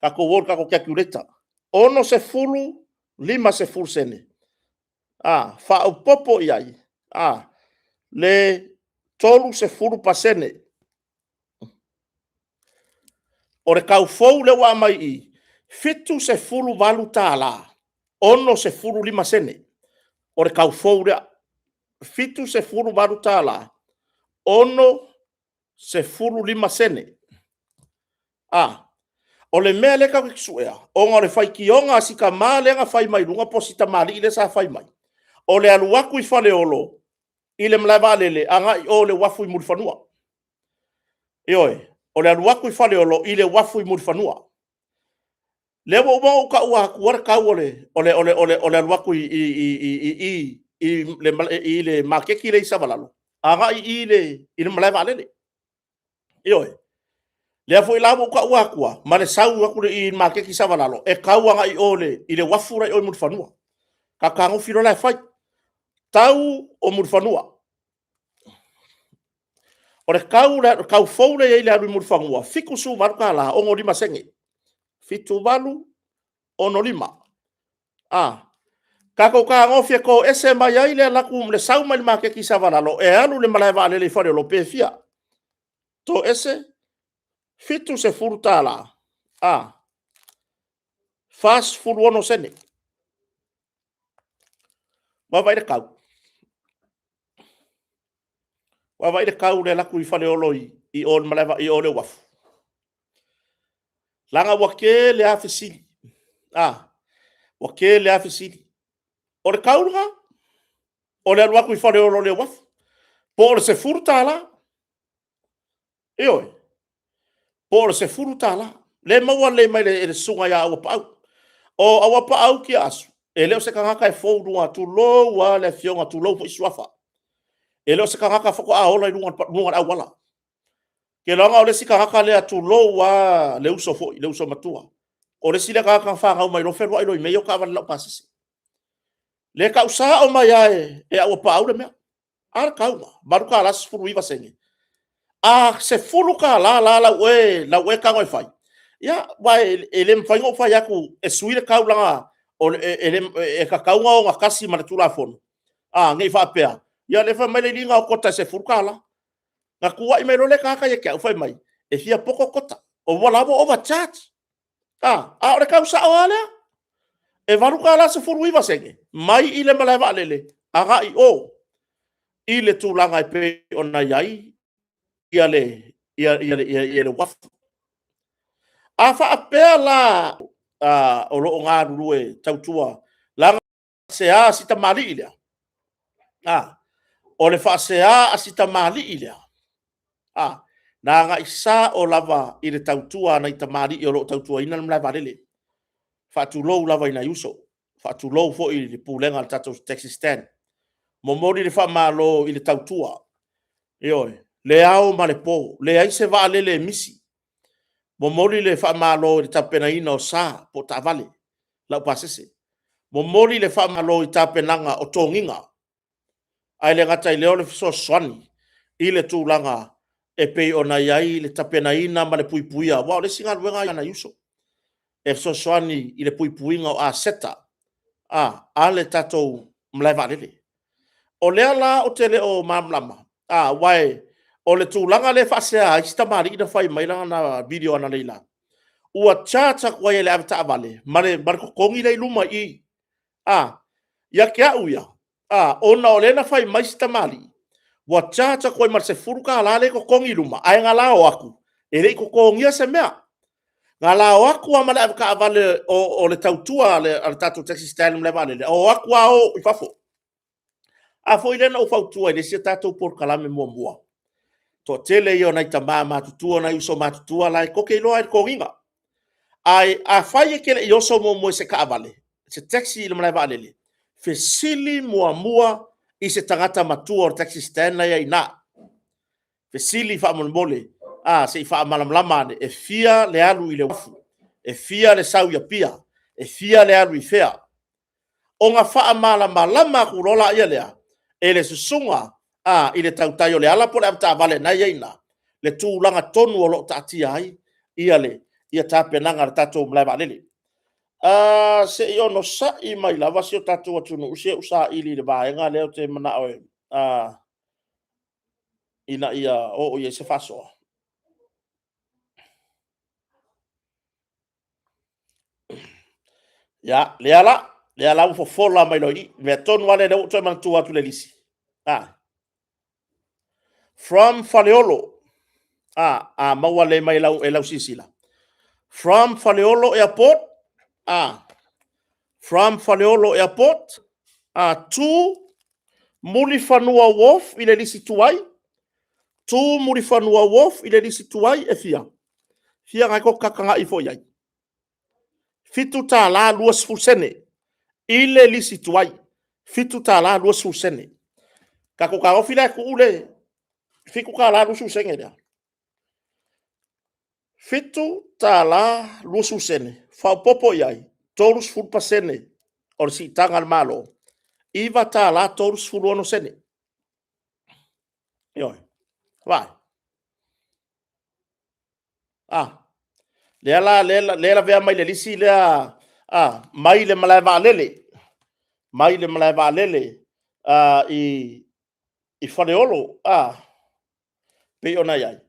Tatou o i le tatou calculator. $60 50 sene, faaopoopo i ai le 30%. O le tau fou lea ua aumai i i, $78, 65sene. O le tau fou lea, $78, 65sene. O le mea lea tatou te suea, ona o le faitioga a si tama lea na fai mai i luga po o si tamalii lea sa fai mai, o le alu atu i Faleolo i le malae vaalele agai i o i le uafu i Mulifanua. Ioe, o le alu atu i Faleolo i le uafu i Mulifanua. Lea ua uma ona ou taua atua le tau o le alu atu i i le maketi lea i Savalalo agai i le malae vaalele. Ioe. Lea foi la ua ou taua atua, ma le sau atu i le maketi i Savalalo, e tau agai i o i le uafu la e i o i Mulifanua. Tatou fetagofi loa la e fai. Tau o Mulifanua. O le tau fou lea e i ai i le alu i Mulifanua, e $78.65. 78, 65. Tatou fetagofi e toese mai ai le alu atu, le sau mai le maketi i Savalalo e alu i le malae vaalele i Faleolo, pe fia? Toese $70, 46 sene. Vaai le tau. Vaai le tau i le alu atu i Faleolo i o i le uafu. Leaga ua tele lava fesili, ua tele lava fesili. O le tau lena, o le alu atu i Faleolo i le uafu, po o le $10. Ioe, po o le $10. Lea e maua lelei mai e le susuga ia Auapaau. O Auapaau Tiaasu, e le o se tagata e fou i luga, tulou lava le afioga, tulou foi suafa. E le o se tagata faatoa ola i luga o le auala. Ou te iloa o le isi tagata lea tulou lava le uso foi, le uso matua. O le isi lea tagata na fanau mai loa fealuai loa i mea ia o taavale laupasese. Lea e tau sao mai lava e Auapaau le mea. A le tau, $8.19. A $10 la lau ea tago e fai, ia, aua e le mafai ona ou fai atu e sui le tau leaga e tatau ona ogatasi ma le Tulafono, ne i faapea, ia o lea e fai mai le alii na o kota e $10. Na tuuai mai loa le tagata ia te au fai mai, e fia poto kota, o la ua overcharge. A o le tau sao lava lea, e $8.19 mai i le malae vaalele agai i o i le tulaga e pei ona i ai le uafu. A faapea la o lo o galulue tautua, leaga o le faasea a si tamalii lea, o le faasea a si tamalii lea, na agai sao lava i le tautua a nai tamalii o lo o tautuaina le malae vaalele. Faatulou lava i nai uso, faatulou foi i le pulega a le tatou taxi stand. Momoli le faamalo i le tautua, ioe, le ao ma le po, leai se vaalele e misi. Momoli le faamalo i le tapenaina o sa po o taavale laupasese. Momoli le faamalo i tapenaga o toniga, ae le gata i lea o le fesoasoani i le tulaga e pei ona i ai le tapenaina ma le puipuia, aua o le isi galuega lea a nai uso, e fesoasoani i le puipuiga o aseta a le tatou malae vaalele. O lea la ou te le o malamalama, aua o le tulaga lea e faasea ai si tamalii na fai mai lana video analeila, ua charge atu ai e le avetaavale ma le totogi lea e i luma i i. Ia te au ia, ona o lea na fai mai si tamalii, ua charge atu ai ma le $10 lea e totogi i luma, ae na la o atu e le i totogia se mea. Na la o atu lava ma le avetaavale o le tautua a le tatou taxi stand i le malae vaalele, o atu lava o i fafo. A foi lea na ou fautua i le isi a tatou polokalame muamua, toatele ia o nai tama matutua o nai uso matutua la e tote iloa lava i le toniga. Ae afai e te le i oso muamua i se taavale, se taxi i le malae vaalele, fesili muamua i se tagata matua o le taxi stand la e i ai i ina. Fesili faamolemole se i faamalamalama ane, e fia le alu i le uafu, e fia le sau i Apia, e fia le alu i fea. Ona faamalamalama atu loa lea e le susuga i le tautai o Leala po o le avetaavale o lena e i ai i ina, le tulaga tonu o lo o taatia ai ia tapenaga a le tatou malae vaalele. Se i onosai mai lava si o tatou atunuu se i ou saili i le vaega lea ou te manao ina ia oo i ai se faasoa. Ia, lea la, lea la ua fofola mai loa i i. O le mea tonu lava lea ua ou toe manatua atu i le lisi. From Faleolo, a maua lelei mai e lau silasila. From Faleolo Airport, from Faleolo Airport to Mulifanua Wharf i le lisi tuai, to Mulifanua Wharf i le lisi tuai e fia? Fia na e tou te tagatagai ifo i ai? $7.20 i le lisi tuai, $7.20. Tatou fetagofi la e tuu le $7.20 lea. $7.20, faaopoopo i ai 30% o le siitaga a le Malo, $9.36. Ioe, vaai. A, lea la lea e lavea mai le lisi lea a, mai le malae vaalele, mai le malae vaalele i Faleolo a, pei ona i ai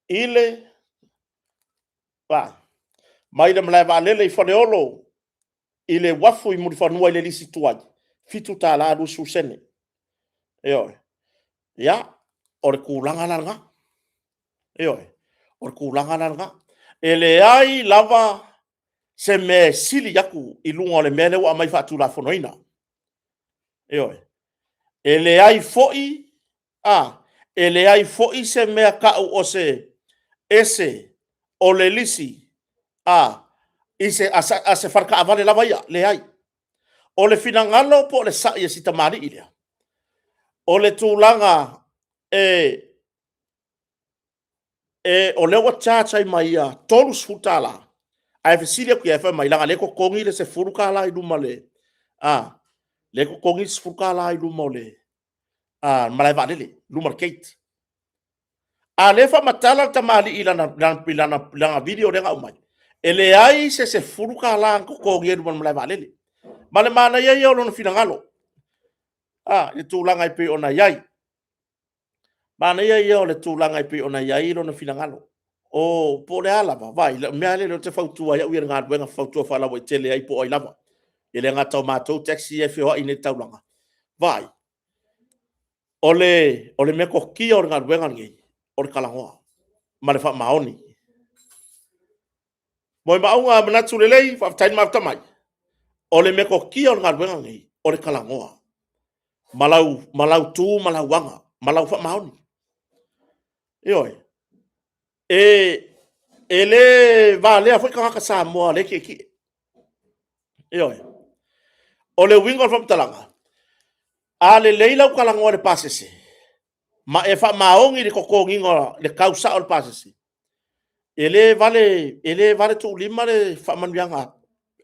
i le vaa, mai le malae vaalele i Faleolo i le uafu i Mulifanua i le lisi tuai, $7.20. Ioe. Ia, o le tulaga la lena. Ioe, o le tulaga la lena. E leai lava se mea e sili atu i luga o le mea lea ua aumai faatulafonoina. Ioe. E leai foi, a, e leai foi se mea tau o se ese o le lisi a se faletaavale lava ia, leai. O le finagalo po o le sai o si tamalii lea, o le tulaga o lea ua charge ai ma ia $30, ae fesili atu i ai, ae fai mai, leaga o lea e totogi le $10 i luma o le lea e totogi le $10 i luma o le malae vaalele, luma o le gate. A o lea e faamatala le tamalii i lana video lea na aumai, e leai se $10 na totogia i luma o le malae vaalele. Ma le manaia ia o lona finagalo i le tulaga e pei ona i ai. Manaia ia o le tulaga e pei ona i ai lona finagalo. Po o le a lava, vaai, o le mea lava lea ou te fautua ai au ia i le galuega fautua faalauaitele ai po o ai lava. E le gata o matou taxi ia e feoai nei i le taulaga, vaai, o le metotia o le galuega lenei, o le talanoa ma le faamaoni. Moemauga manatu lelei, faafetai le mafuta mai. O le metotia o le galuega lenei, o le talanoa ma lau tu ma lau aga ma lau faamaoni. Ioe. E le valea foi tagata Samoa o lea e tietie. Ioe. O le uiga o le faamatalaga, a lelei lau talanoa i le pasese ma e faamaoni i le totogiina o le tau sao o le pasese, e le vale tuulima le faamanuiaga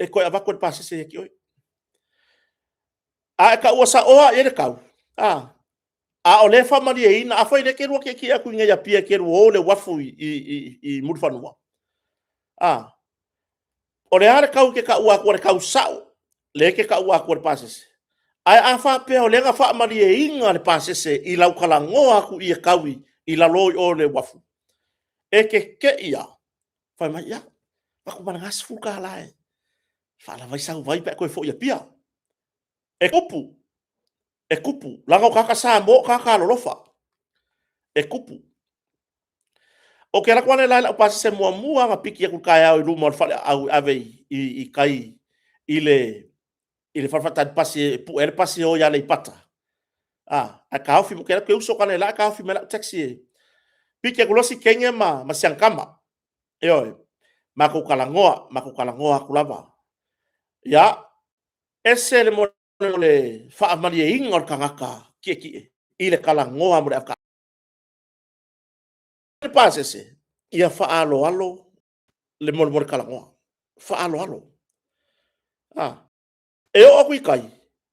e toe avatu e le pasese ia te oe. A e taua saoa lava i ai le tau, a o lea e faamalieina. Afai o lea e te lua tietie atu i inei i Apia e te lua o i le uafu i Mulifanua, a, o le a le tau e te taua atua i le tau sao lea e te taua atua i le pasese? Ae a faapea o lea na faamalieina le pasese i lau talanoa atu i i e tau i lalo i o i le uafu, e te te i lava, fai mai, ia, avatu ma lena $10 e faalava ai sau vai pe a toe foi i Apia. E tupu, e tupu, leaga o tagata Samoa o tagata alolofa, e tupu. Ou te alu atu analeila i lau pasese muamua lava na piki atu i le taeao i luma o le faleaau e ave i tai i le fale faatali pasi e pue ai le pasi e o i Aleipata, ae taofi, ou te alu atu ou te uso atu analeila ae taofi mai lau taxi e piki atu loa si teine ma si ana tama. Ioe, matou talanoa, matou talanoa atu lava. Ia, ese le faamalieina o le tagata tietie i le talanoa mo le avetaavale. Le pasese, ia faaaloalo le molemole talanoa, faaaloalo. E oo atu i tai,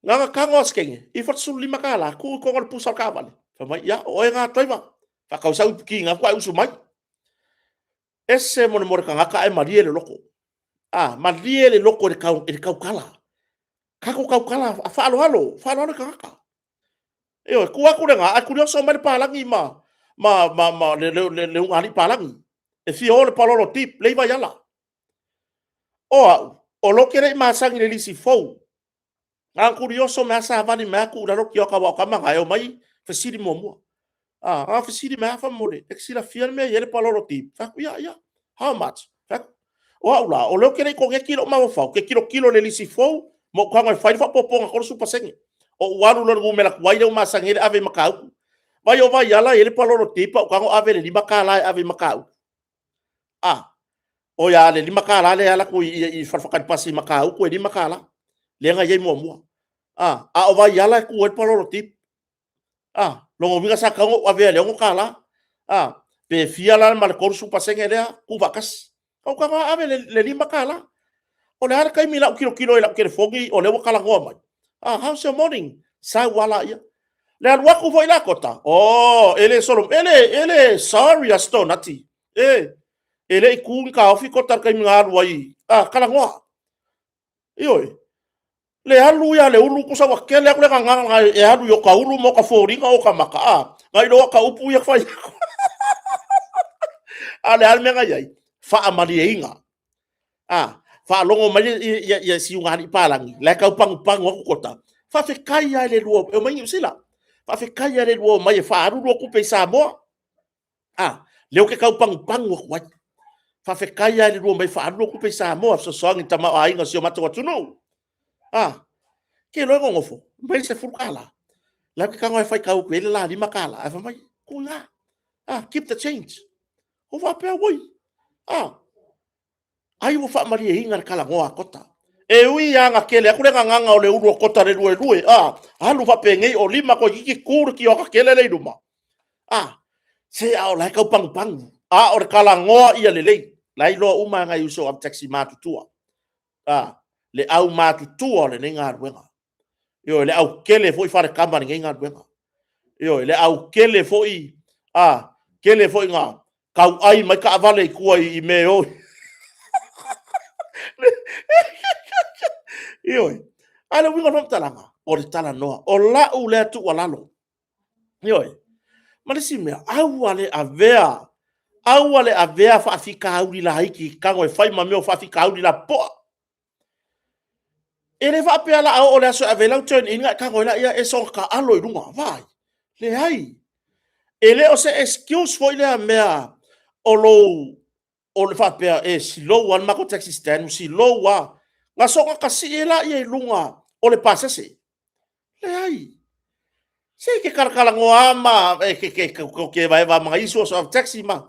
na ona tago lava o si teine, $95, tuu i totonu o le pusa o le taavale. Fai mai, ia o oe lena keriva, faatau sau iputi faatoa e usu mai. Ese le molemole tagata ae malie le loto. A, malie le loto i le tautala. Tatou tautala faaaloalo, faaaloalo i tagata. Ioe, tuu atu lena, ae tulioso mai le palagi ma le ulugalii palagi e fia o i le Palolo Deep lea e i Vaiala. O au, o lea ou te le i masani i le lisi fou, na ona tulioso mai lava savali mai lava tuu i lalo le tioata aua o tama na e omai fesili muamua. Na ona fesili mai lava faamolemole, e te silafia le mea e i ai le Palolo Deep? Ou fai atu, ia, ia. How much? Fai atu. O au la, o lea ou te le i koneti lou mafaufau, ou te tilotilo i le lisi fou ma ou tago e fai le faaopoopoga 30%. Ou alu loa i le numera tuai lea ua masani ai le ave i Matautu. Vaai o Vaiala e i ai le Palolo Deep ae ou tago ave le $5 e ave i Matautu. A, oi a, le $5 lea e alu atu i le fale faatali pasi i Matautu e $5 lea na i ai muamua. A o Vaiala e tu ai le Palolo Deep. A, lona uiga sa tatau ona ou avea i le $6. A, Pe fia la ma le 30% lea, tuufaatasi. Ou tago ave le $5. O le a le taimi la ou tilotilo ai i lau telefoni o lea ua talanoa mai. Ah, how's your morning? Sau lava laia. Le alu atu foi la Kota, oh, e le solo, e le, e le sorry a Stonati. E, e le i tu ni taofi Kota i le taimi na alu ai, ah, talanoa. Ioe. Le alu ia le ulu tusa ua tele atu le gagana e alu i ota ulu ma ota foliga o ota maka, a, na iloa ota upu ia fai atu. A o le a le mea na i ai? Faamalieina. A, faalogo mai ia, ia si ugalii palagi, la e tau panupanu atu Kota. Faafetai lava i le lua, e omai Niu Sila. Faafetai lava i le lua omai e faaalu lua tupe i Samoa. A, lea ou te tau panupanu atu ai. Faafetai lava i le lua omai e faaalu lua tupe i Samoa, fesoasoani i le tamaoaiga o si o matou atunuu. A, ke iloa e nonofo, mai le $10. La ou te tago e faitau atu i ai le la $5, ae fai mai, tuu i ina. A, keep the change. Ou faapea, oi, a, ai ua faamalieina le talanoa a Kota. E ui lava na tele atu le gagana o le ulu o Kota le luelue, a, alu faapenei o lima toeitiiti tu le tioata tele lea i luma. A, se a o la e tau panupanu, a o le talanoa ia lelei. La e iloa uma e nai uso ave taxi matutua, a, le au matutua o lenei galuega. Ioe, le autele foi faletama i lenei galuega. Ioe, le autele foi, a, tele foi ina tauai mai taavale i tua i mea e o. Ioe. A o le uiga o le faamatalaga, o le talanoa. O lau lea tuualalo. Ioe. Ma le isi mea, aua le avea, aua le avea faafitauli laiti, tago e fai ma mea o faafitauli lapopoa. E le faapea la a oo le aso e ave ai lau turn in, ona e tago ai lea e soona taalo i luga. Vaai, leai. E le o se excuse foi lea mea o lou, o le faapea e slow lava le matou taxi stand, slow lava. Na soona tasii ai lea i luga o le pasese. Leai. Se e te talatalanoa lava ma e te evaeva ma nai uso o taxi ma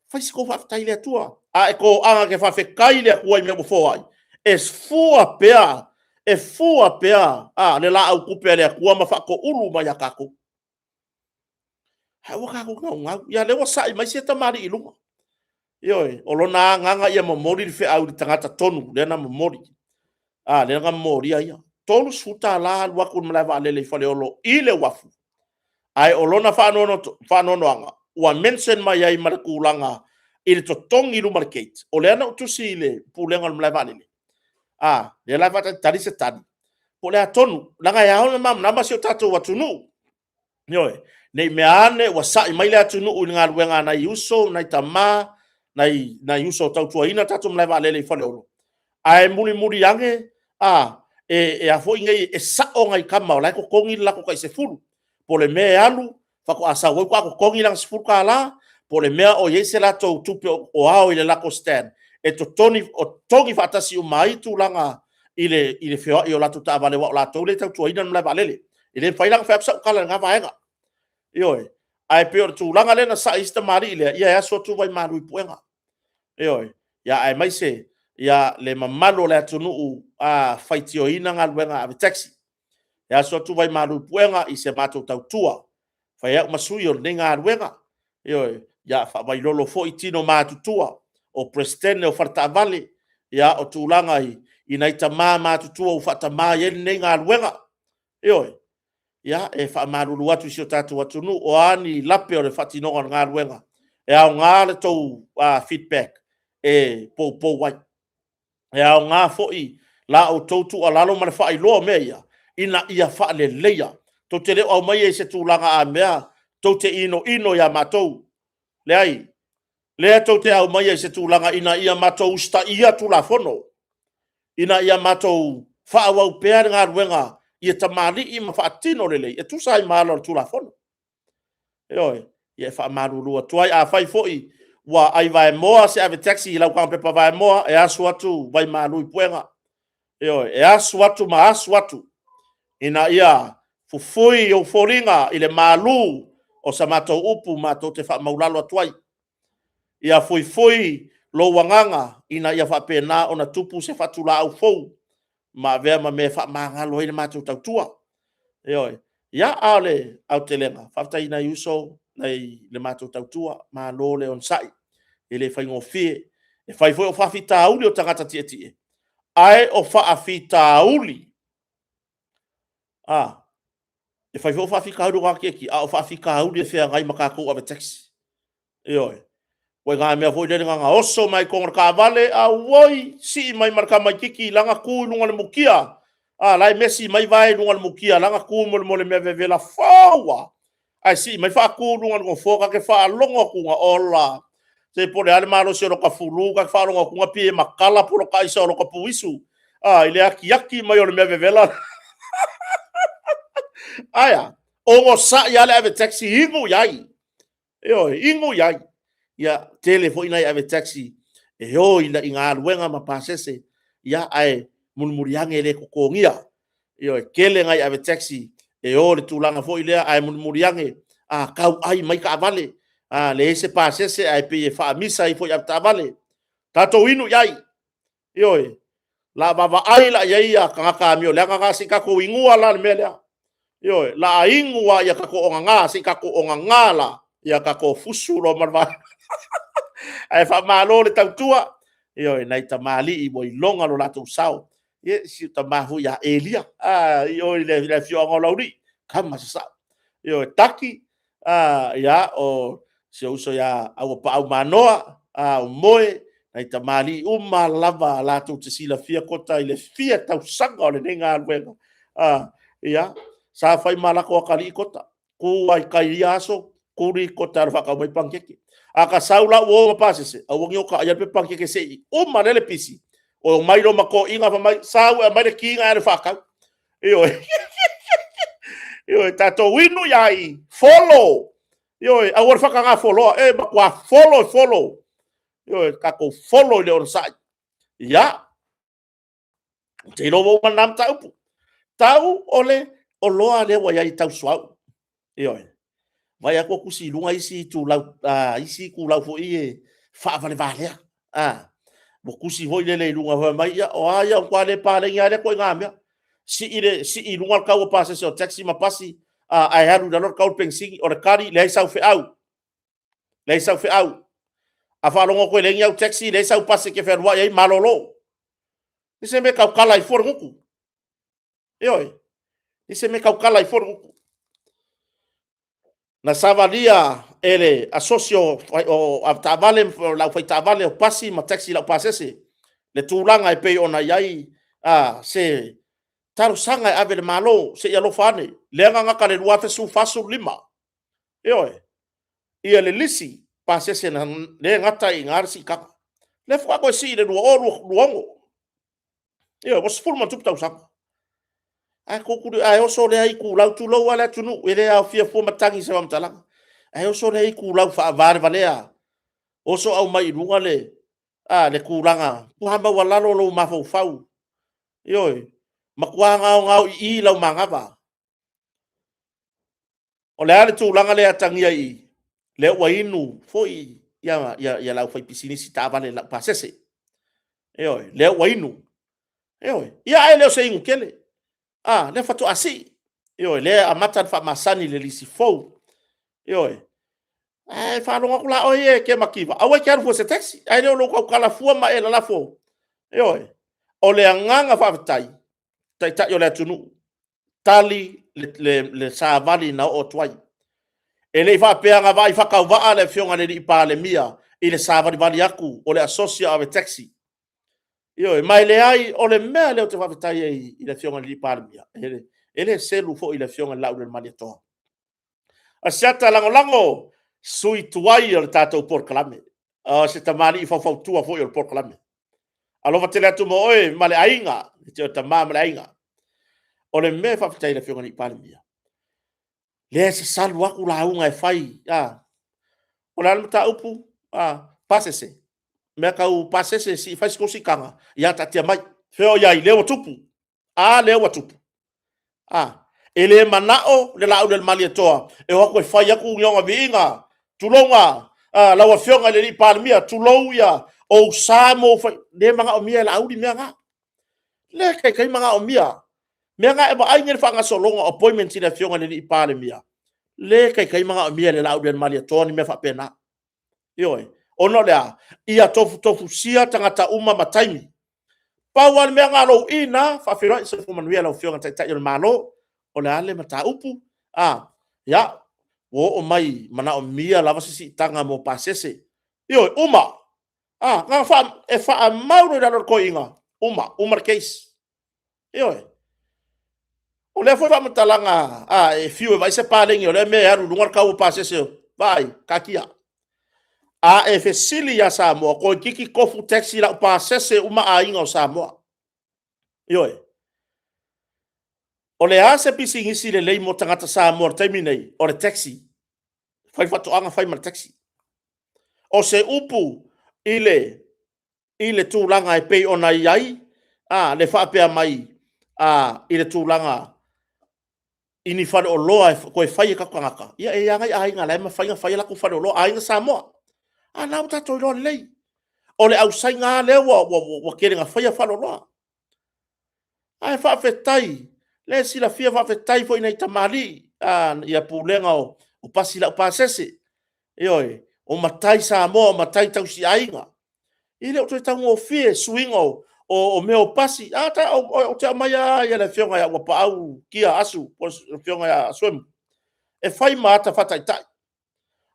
fai se tou faafetai i le Atua. A e toaga e te faafetai i le Atua i mea ua foai, e fua pea, e fua pea a, le laau tupe a le Atua ma faatoulu mai ia tatou. Ae aua tatou te naunau. Ia lea ua sai mai sia tamalii i luga. Ioe, o lona agaga ia momoli le feau i le tagata tonu lea na momoli. A, lea na momolia ia. $30 alu atu i le malae vaalele i Faleolo i le uafu. Ae o lona faanoanoaga, ua mention mai ai ma le tulaga i le totogi i luma o le gate. O lea na ou tusi i le Pulega o le malae vaalele. A, lea la e faatalitali se tali. Po o le a tonu, leaga e ao ona malamalama si o tatou atunuu. Ioe, ne i mea ane ua sai mai le atunuu i le galuega a nai uso, nai tama, nai uso o tautuaina le tatou malae vaalele i Faleolo, ae mulimuli ane, a, e a foi nei, e sao nai tama o la e totogi le latou tai 10, po o le mea e alu faatoa sau ai faatoa totogi lana $10, po o le mea o i ai se latou tupe o ao i le latou stand e totogi faatasi uma ai tulaga i le feoai o latou taavale, aua o latou lea e tautuaina le malae vaalele. E le mafai la ona fai atu sau tala i lena vaega. Ioe. Ae pei o le tulaga lea na sai ai si tamalii lea, ia e asu atu vaimalu i puega. Ioe. Ia aemaise ia le mamalu o le atunuu a faitioina galuega ave taxi. E asu atu vaimalu i puega i se matou tautua. Fai au ma sui o lenei galuega. Ioe. Ia faavailolo foi tino matutua o Peresetene o faletaavale, ia o tulaga i nai tama matutua ua faatama i ai lenei galuega. Ioe. Ia, e faamalulu atu i si o tatou atunuu, o a ni lape o le faatinoga o le galuega, e aoga le tou feedback e poupou ai. E aoga foi la outou tuualalo ma le faailoa o mea ia, ina ia faaleleia. Tou te le o aumaia i se tulaga a mea tou te inoino ia matou. Leai, lea tou te aumaia i se tulaga ina ia matou usitaia Tulafono, ina ia matou faaauau pea le galuega ia tamalii ma faatino lelei e tusa ai ma ala o le Tulafono. Ioe, ia e faamalulu atu ai. Afai foi ua ai vaemoa se ave taxi i lau tagopepa vaemoa, e asu atu vaimalu i puega. Ioe, e asu atu ma asu atu ina ia fufui ou foliga i le malu o sa matou upu matou te faamaulalo atu ai. Ia fuifui lou agaga ina ia faapena ona tupu se fatulaau fou ma avea ma mea e faamagalo ai le matou tautua. Ioe. Ia, a o le aotelega, faafetai i nai uso nai le matou tautua, malo le onosai, e le faigofie. E fai foi o faafitauli o tagata tietie, ae o faafitauli, e fai foi o faafitauli o tagata tietie, a o faafitauli e feagai ma tatou ave taxi. Ioe. Ua ituaiga mea foi lele na ona oso mai lava i totonu o le taavale, auoi, sii mai ma le tamaitiiti la na tu i luga o le mutia, a la e mesi mai vae i luga o le mutia la na tu mo le mea vevela fou lava, ae sii mai faatu i luga o le nofoa, ta te faalogo atu, ola, se po o le a le malosi o lota fulu, ta te faalogo atu e pei e matala poloka aisa o lota puisu i le atiati mai o le mea vevela. Ae a? Onosai lava le ave taxi, inu i ai. Ioe, inu i ai. Ia, tele foi nai ave taxi e o i galuega ma pasese, ia ae mulimuli ane e le totogia. Ioe, tele nai ave taxi e o i le tulaga foi lea, ae mulimuli ane a tau ai mai taavale, a leai se pasese ae pei e faamisa ifo i avetaavale. Tatou inu i ai, ioe, o le a vaavaai la i ai tagata amioleaga na, se i tatou inua la le mea lea. Ioe, o le a inu lava ia tatou ogaga, se i tatou ogaga la, ia tatou fusu loa ma le vave. Ae faamalo le tautua i nai tamalii ua iloga lo latou sao. Ia, si ou tama foi ia Elia i o i le afioaga o Laulii, tama sasao. Ioe, Taki, ia, o si ou uso ia Auapaau Manoa, o Moe, nai tamalii uma lava latou te silafia Kota i le fia tausaga o lenei galuega, ia, sa fai ma latou atalii Kota, tu lava i tai i ia aso, tuli Kota e alu e faatau mai panikeke. A ta sau la ua o ma pasese, aua ne i o ta aia le pepa panikeke se i uma lea le pisi, omai loa ma toeiina fai mai, sau e aumai le ki ona e alu e faatau. Ioe, ioe, tatou inu i ai, folo, ioe, aua le faatagafoloa, e matua folo e folo. Ioe, tatou folo i le onosai. Ia, ou te iloa ua uma lena mataupu. Tau o le oloa lea ua i ai tau suauu. Ioe. Vaai atu ua tusi i luga isi itulau foi ia faavalevalea. Ua tusi foi lele i luga fai mai, o a ia, ua matua le paleni lava lea ituaiga mea. Sii i luga le tau o pasese o taxi ma pasi, ae alu i lalo le tau o le penisini. O le tali, leai sau feau, leai sau feau. A faalogo atu e leai ni au taxi, leai sau pasi e te fealuai ai, malolo. E se mea e tautala ai fua le gutu. Ioe, e se mea e tautala ai fua le gutu. Na savalia e le asosi o avetaavale ma le aufai-taavale o pasi ma taxi laupasese le tulaga e pei ona i ai se talosaga e ave i le Malo se i alofa ane, lea na gata i le 2014, 15, ioe, ia le lisi pasese lea e gata ai i ina le siitaga. Lea faatoa toe sii i le 2026. Ioe, ua 10+ tausaga. Ae oso lea itulau, tulou lava le atunuu, e le aofia fua matagi i se faamatalaga. Ae oso lea itulau faavalevalea, oso aumai i luga le tulaga, matua maualalo lou mafaufau, ioe, matua gaogaoioi lau manava. O le a le tulaga lea e atagia i i? Lea ua inu foi le aufaipisinisi taavale laupasese. Ioe, lea ua inu. Ioe, ia ae le o se inu tele. A, lea faatoa sii. Ioe, lea e amata ona faamasani i le lisi fou. Ioe. Ae faalogo atu la oe ia e te mativa, aua e te alu fua i se taxi, ae le o lou tautala fua ma e lalafo. Ioe. O le agaga faafetai, Taitai o le atunuu, tali le savali na oo atu ai. E le i faapea na vaai faatauvaa le Afioga i le Palemia i le savalivali atu o le asosi o ave taxi. Ioe, ma e leai, o le mea lea ou te faafetai ai i le Afioga i le Palemia, e le selu foi i le Afioga i le Laaulialemalietoa. Asiata lagolago, sui tuai o le tatou polokalame, o se tamalii faufautua foi o le polokalame. Alofa tele atu mo oe ma le aiga, e te o tama ma le aiga. O le mea e faafetai i le Afioga i le Palemia, lea e sasalu atu lauga e fai, a. O le a le mataupu? A, pasese, mea tau pasese se i fai se tou siitaga, ia taatia mai. Fea o i ai? Lea ua tupu. A lea ua tupu. A, e le manao le Laaulialemalietoa e o atu e fai atu ni ona viiga, tulouna lau Afioga i le Palemia, tulou ia ou sa ma ou faiga, e le manaomia e Laauli mea na. Le taitai manaomia. Mea na e vaai nei i le faagasologa o appointment i le Afioga i le Palemia. Le taitai manaomia e le Laau Malietoa ni mea faapena. Ioe. Ona o le a? Ia tofutofusia tagata uma ma taimi. Pau lava le mea na o lou i ina, faafeiloai, soifua manuia lau Afioga i le Taitai o le Malo, o le a le mataupu? A, ia, ua oo mai, e manaomia lava se siitaga mo pasese. Ioe, uma. A, na ona e faamau loa i lalo e le toeaina, uma, uma le case. Ioe. O lea foi faamatalaga, a e fiu e vaai se paleni o lea mea e alu i luga le tau o pasese, vaai, taatia. A e fesili ia Samoa, toeitiiti tofu taxi laupasese uma aiga o Samoa. Ioe. O le a se pisinisi lelei mo tagata Samoa i le taimi lenei? O le taxi. Fai faatoaga, fai ma le taxi. O se upu i le i le tulaga e pei ona i ai a, le faapea mai a, i le tulaga i ni faleoloa e toe fai e tatou tagata, ia e i ai lava nai aiga o la e mafai ona fai a latou faleoloa, aiga Samoa. A o la ua tatou iloa lelei, o le ausaina lava lea ua tele ina faia faleoloa. Ae faafetai, lea e silafia faafetai foi i nai tamalii ia pulega o pasi laupasese, ioe, o matai Samoa o matai tausiaiga. E le o toe taugofie suiga o mea o pasi. Ou te aumaia lava le Afioga ia Auapaau Tia Asu po o le Afioga ia Asuemu e fai ma ata faataitai.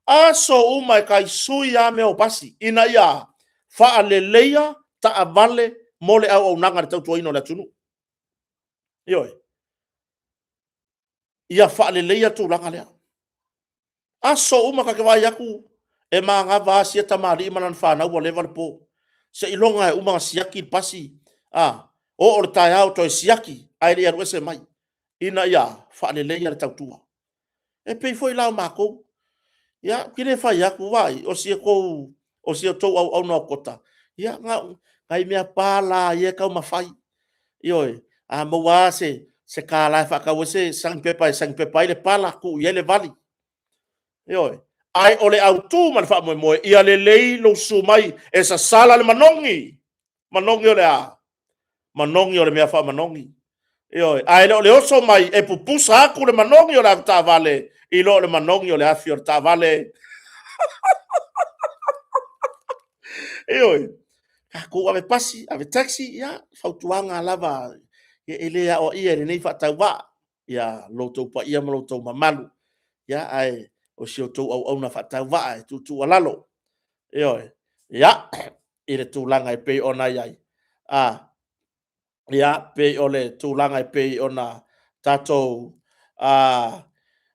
Aso uma e tai sui lava mea o pasi ina ia faaleleia taavale mo le auaunaga i le tautuaina o le atunuu. Ioe. Ia faaleleia le tulaga lea. Aso uma ta te vaai atu e manava lava sia tamalii ma lana fanau ua leva le po. Seiloga e uma ona siaki le pasi, a, oo i le taeao toe siaki ae le i alu ese mai, ina ia faaleleia le tautua. E pei foi la o matou, ia, ou te le fai atu, vaai, o si outou auauna o Kota, ia na o nai mea pa la ia e taumafai. Ioe. A maua lava se $1 e faatau ai se sanipepa e sanipepa ai le pala tuu i ai le vali. Ioe. Ae o le autu ma le faamoemoe, ia lelei lou susu mai e sasala le manogi. Manogi o le a? Manogi o le mea faamanogi. Ioe. Ae le o le oso mai e pupusa atu le manogi o le avetaavale i lo le manogi o le afi o le taavale. Ioe. Tatou ave pasi, ave taxi, ia, fautuaga lava e le aoaia e lenei faatauvaa ia lo outou paia ma lo outou mamalu. Ia, ae o si outou auauna faatauvaa e tuutuualalo. Ioe. Ia, i le tulaga e pei ona i ai. A, ia, pei o le tulaga e pei ona tatou a,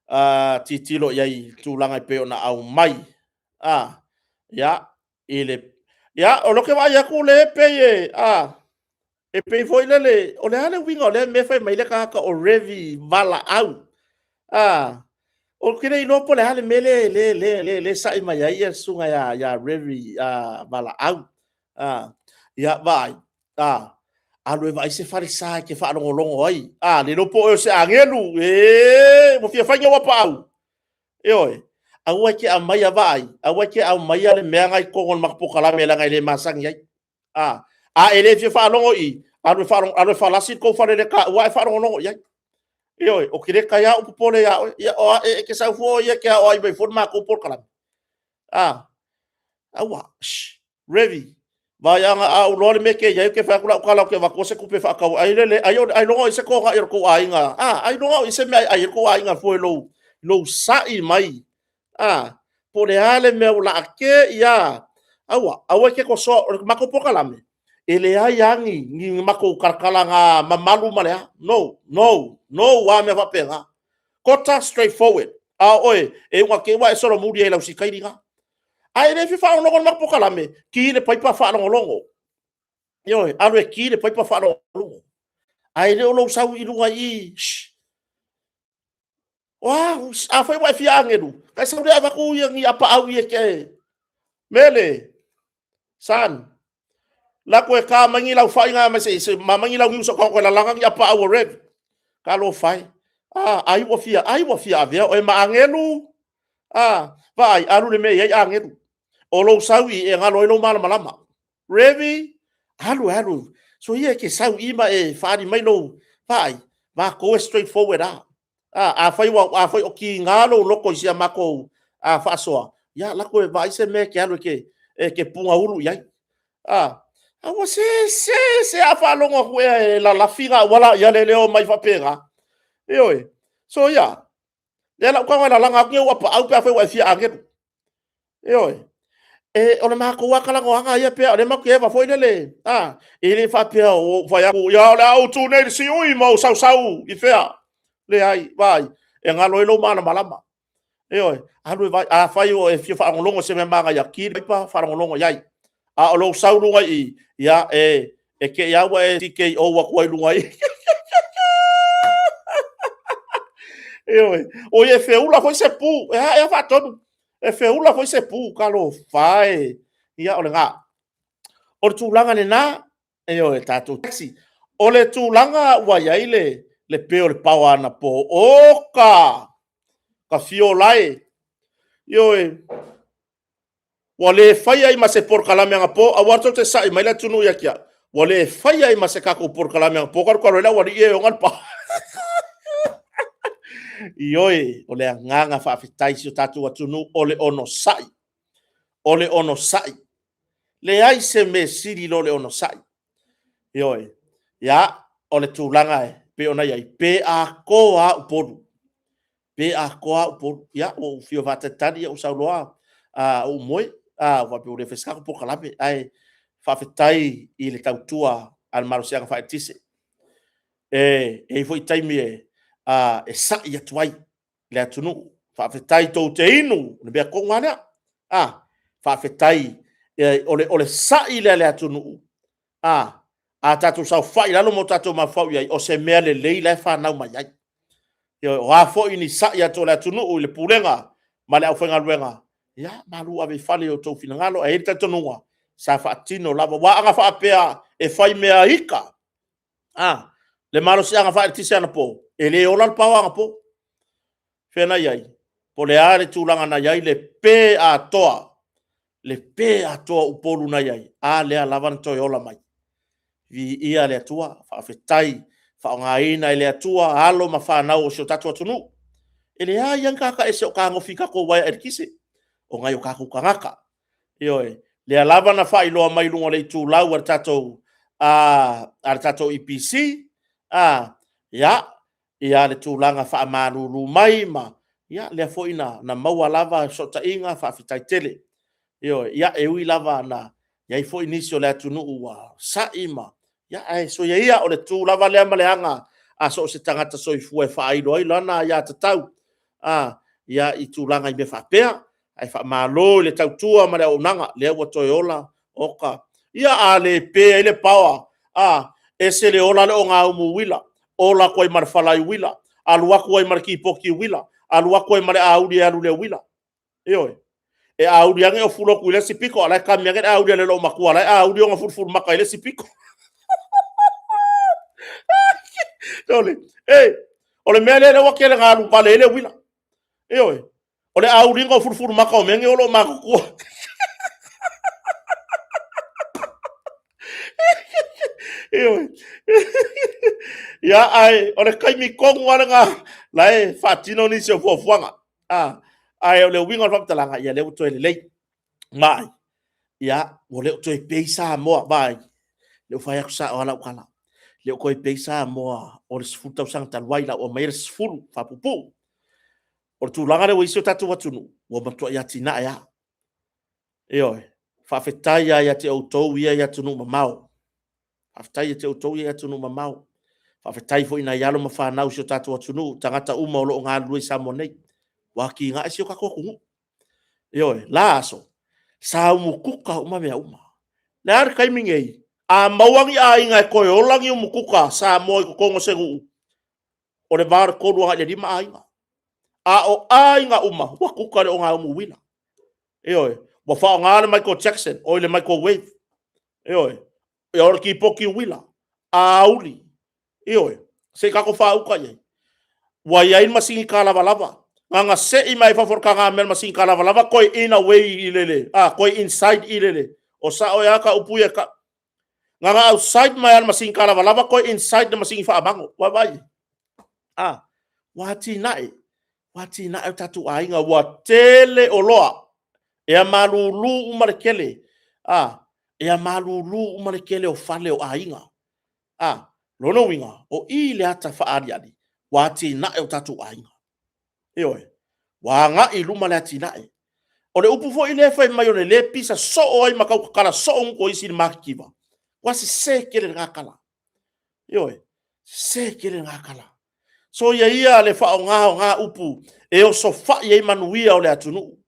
a, tilotilo i ai i tulaga e pei ona aumai. A, ia, i le... Ia, o lea ou te vaai atu o lea e pei e... A, e pei foi lele, o le a le uiga o lea mea fai mai le tagata o Revi Valaau? A, ou te le iloa po o le a le mea lea e sa'i mai ai le susuga ia Revi Valaau. A, ia, vaai, a, alu e vaai se falesa e te faalogologo ai. A, le iloa po o oe o se agelu, e, ua fia fai ni ou apaau. Ioe, aua e te aumaia, vaai, aua e te aumaia le mea na i totonu o le matou polokalame leaga e le masani ai. A, a e le fia faalogo i i, alu e, alu e falasi le tou faleletaua ae faalogologo i ai. Ioe, ou te le taia ou popole ia oe. Ia, o, e, e te sau fua ia e te aoai mai fua le matou polokalame. A, aua, shh. Ready. Vaai ana a ou iloa le mea e te i ai, ou te fai atu lau tala ou te avatua se tupe e faatau ai. Ai, ai, ailoga o i ai se togai o le tou aiga. A, ailoga o i ai se mea e ai ai le tou aiga fua i lou, lou sa'i mai. A, po o le a le mea ua laake ia. Aua, aua e te tosoa. O le matou polokalame, e leai lava ni, ni matou talatalaga mamalu ma le a. No, no, no a mea faapena. Kota, straight forward. A o oe, e ua te i ua e solomuli ai i lau sikaili na. A e le fia faalogologo i le matou polokalame, ki le paipa faalogologo. Ioe, alu e ki le paipa faalogologo. Ae le o lou sau i luga i i. O a, afai ua e fia agelu, ta e sau lea avatu ia ni apaau i e te mele. Son, lako e ka mai ni lau fai na mai se ma mai ni lau niu so ka koe lalaga ni apaau o rev. Ka lo fai. Ah, ai ua fia, ai ua fia avea oe ma agelu. A, vaai, alu le mea e i ai agelu. O lou sau i e galo ai lou malamalama. Revi, alu alu. So ia e te sau i ma e faali mai lou, vaai, matou e straight forward a. A, afai ua, afai o kiga lou loto i si a matou faasoa, ia lako e vaai se mea e te alu e te pugaulu i ai. A, a ua se se se, a faalogo atu ea e lalafi auala i ale lea e omai faapena. Ioe. Soia, o lea o le a ou tago e lalaga atu ou apaau pe afai ua e fia agelu. Ioe. O le matou lava talanoaga ia, o lea matou te eva foi lele, e le faapea ua ou fai atu, ia o le a ou tu nei i le siui ma ou sausau i fea. Leai, vaai, e galo ai lou malamalama. Ioe. Alu e vaai, afai ua e fia faalogologo i se mea manaia, ki le paipa faalogologo i ai. A o lou sau i luga i i, ia e te i lava ua e TKO atu ai i luga i i. Ioe. Oi e feula foi se pu, e a ea faatonu, e feula foi se pu, talofa e. Ia o lena. O le tulaga lena, ioe, tatou taxi. O le tulaga ua i ai le pe o le paoa anapo, oka! Ka fiola e. Ioe. Ua le faia ai ma se polokalame anapo, aua tou te sa'i mai le atunuu ia te au, ua le faia ai ma se tatou polokalame anapo, talu talu ai le aualii ia e ona le paoa. Ioe, o le agaga faafetai i si o tatou atunuu, o le onosai, o le onosai. Leai se mea sili i lo le onosai. Ioe, ia, o le tulaga e pei ona i ai, pe atoa lava Upolu, pe atoa lava Upolu. Ia, ua ou fia faatalitali ou sau loa ou moe, ou faapea ua le faia se tatou polokalame. Ae faafetai i le tautua a le malosiaga faaeletise. E i ai foi taimi e sa'i atu ai le atunuu. Faafetai tou te inu, o le mea tonu lava lea. Faafetai, o le sa'i lea a le atunuu, a tatou saofai i lalo ma o tatou mafaufau i ai, o se mea lelei la e fanau mai ai. O a foi ni sa'i atu a le atunuu i le pulega ma le aufaigaluega, ia malu ave i fale i outou finagalo. Ae i ai le talitonuga, sa faatino lava. Aua ana faapea e fai mea ita le malosiaga faaeletise anapo, e le ola le paoa anapo. Fea na i ai? Po o le a le tulaga na i ai le pe atoa, le pe atoa o Upolu na i ai, a lea lava na toe ola mai. Viia le Atua, faafetai, faaaogaina e le Atua alo ma fanau o si o tatou atunuu. E leai lava ni tagata ese o fetagofi i tatou uaea eletise, o nai o tatou tagata. Ioe, lea lava na faailoa mai i luga o le itulau a le tatou, a le tatou EPC, ia, ia le tulaga faamalulu mai ma, ia, lea foi na maua lava fesootaiga, faafetai tele. Ioe, ia, e ui lava na i ai foi nisi o le atunuu ua sa'i ma, ia, ae soia ia, o le tu lava lea ma le aga a so o se tagata soifua e faailo ai lana aiatatau, ia, i tulaga i mea faapea. Ae faamalo i le tautua ma le auaunaga, lea ua toe ola, oka. Ia a le pe ai le paoa, a, ese le ola lea o gaumu uila, ola atu ai ma le falai uila, alu atu ai ma le tipoti uila, alu atu ai ma le auli e alu i le uila. Ioe. E auli ane ofulo atu i le isi pito, a o la e kami ane le auli a le loomatua o la e auli ona fulufulumata i le isi pito. Ioe. O le mea lea lea ua tele ina alu vale ai le uila. Ioe. O le auliga o fulufulumata o mea nei o lo o matutua. Ioe. Ia, ae o le taimi tonu lava lena la e faatino nisi o fuafuaga. Ah, ae o le uiga o le faamatalaga, ia lea ua toe lelei. Vaai, ia, ua le o toe pei Samoa, vaai, lea ua fai atu sao lava lau tala. Le o toe pei Samoa o le 10 tausaga talu ai, la ua aumai le 10 faapuupuu. O le tulaga lea ua i ai si o tatou atunuu, ua matuai atinae lava. Ioe, faafetai lava ia te outou ia i atunuu mamao. Faafetai ia te outou ia i atunuu mamao. Faafetai foi i nai alo ma fanau o si o tatou atunuu, tagata uma o lo o galulue i Samoa nei. Ua atinae si o tatou atunuu. Ioe, la aso, sa umukuka uma mea uma. Le a le taimi nei, a maua ni aiga e toe ola ni umukuka Samoa i totonu o se nuu, o le va o le 3 agai i le 5 aiga. A o aiga uma, ua kuka le ogaumu uila. Ioe, ua faaaoga le Michael Jackson, oi le microwave. Ioe, ia o le kipoti uila, auli. Ioe, se i tatou faauka i ai. Ua i ai le masini kalavalava. Na ona sei mai fafo o le tagamea le masini kalavalava, toe in away i le, a, toe inside i le, o sao ea ta upu ia e tau. Na ona outside mai lava le masini kalavalava toe inside le masini faamago. Ua vaai? A, Ua atinae, ua atinae o tatou aiga, ua tele oloa, ea malulu uma le tele, a, ea malulu uma le tele o fale o aiga. A, lona uiga, o i le ata faaaliali, ua atinae o tatou aiga. Ioe, ua agai i luma le atinae. O le upu foi lea fai mai o le le pisa soo ai ma tau tatala soo gutu o isi i le matitiva, ua sese tele lena tala. Ioe, sese tele lena tala. Soia ia le faaaoga o na upu e osofai ai manuia o le atunuu.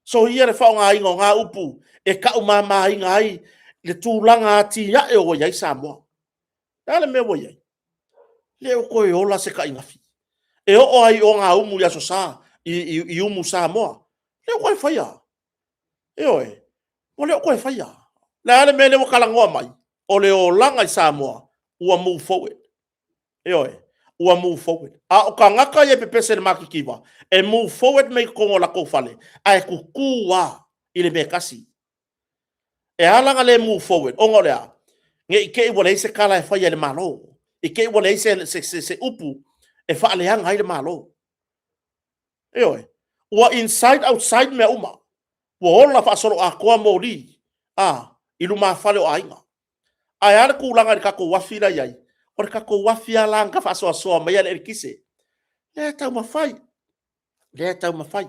Soia le faaaogaina o na upu e taumamaina ai le tulaga atiae ua i ai Samoa. O le a le mea ua i ai? E le o toe ola se tainafi. E oo lava i ogaumu i Aso Sa i umu Samoa, e le o toe faia. Ioe, ua le o toe faia. O le a le mea lea ua talanoa mai? O le olaga i Samoa ua move forward. Ioe, ua move forward. A o tagata ia e pepese i le matitiva, e move forward mea i totonu o latou fale, ae tutu lava i le mea e tasi. E ala ona le move forward, ona o le a? Ne i te i ua leai se tala e faia e le Malo, i te i ua leai se upu e faaleaga ai le Malo. Ioe, ua inside outside mea uma. Ua ola faasoloatoa moli a, i lumafale o aiga. Ae a le tulaga i le tatou uafi la e i ai? O le tatou uafi lava la na faasoasoa maia le eletise. O lea e taumafai, lea e taumafai.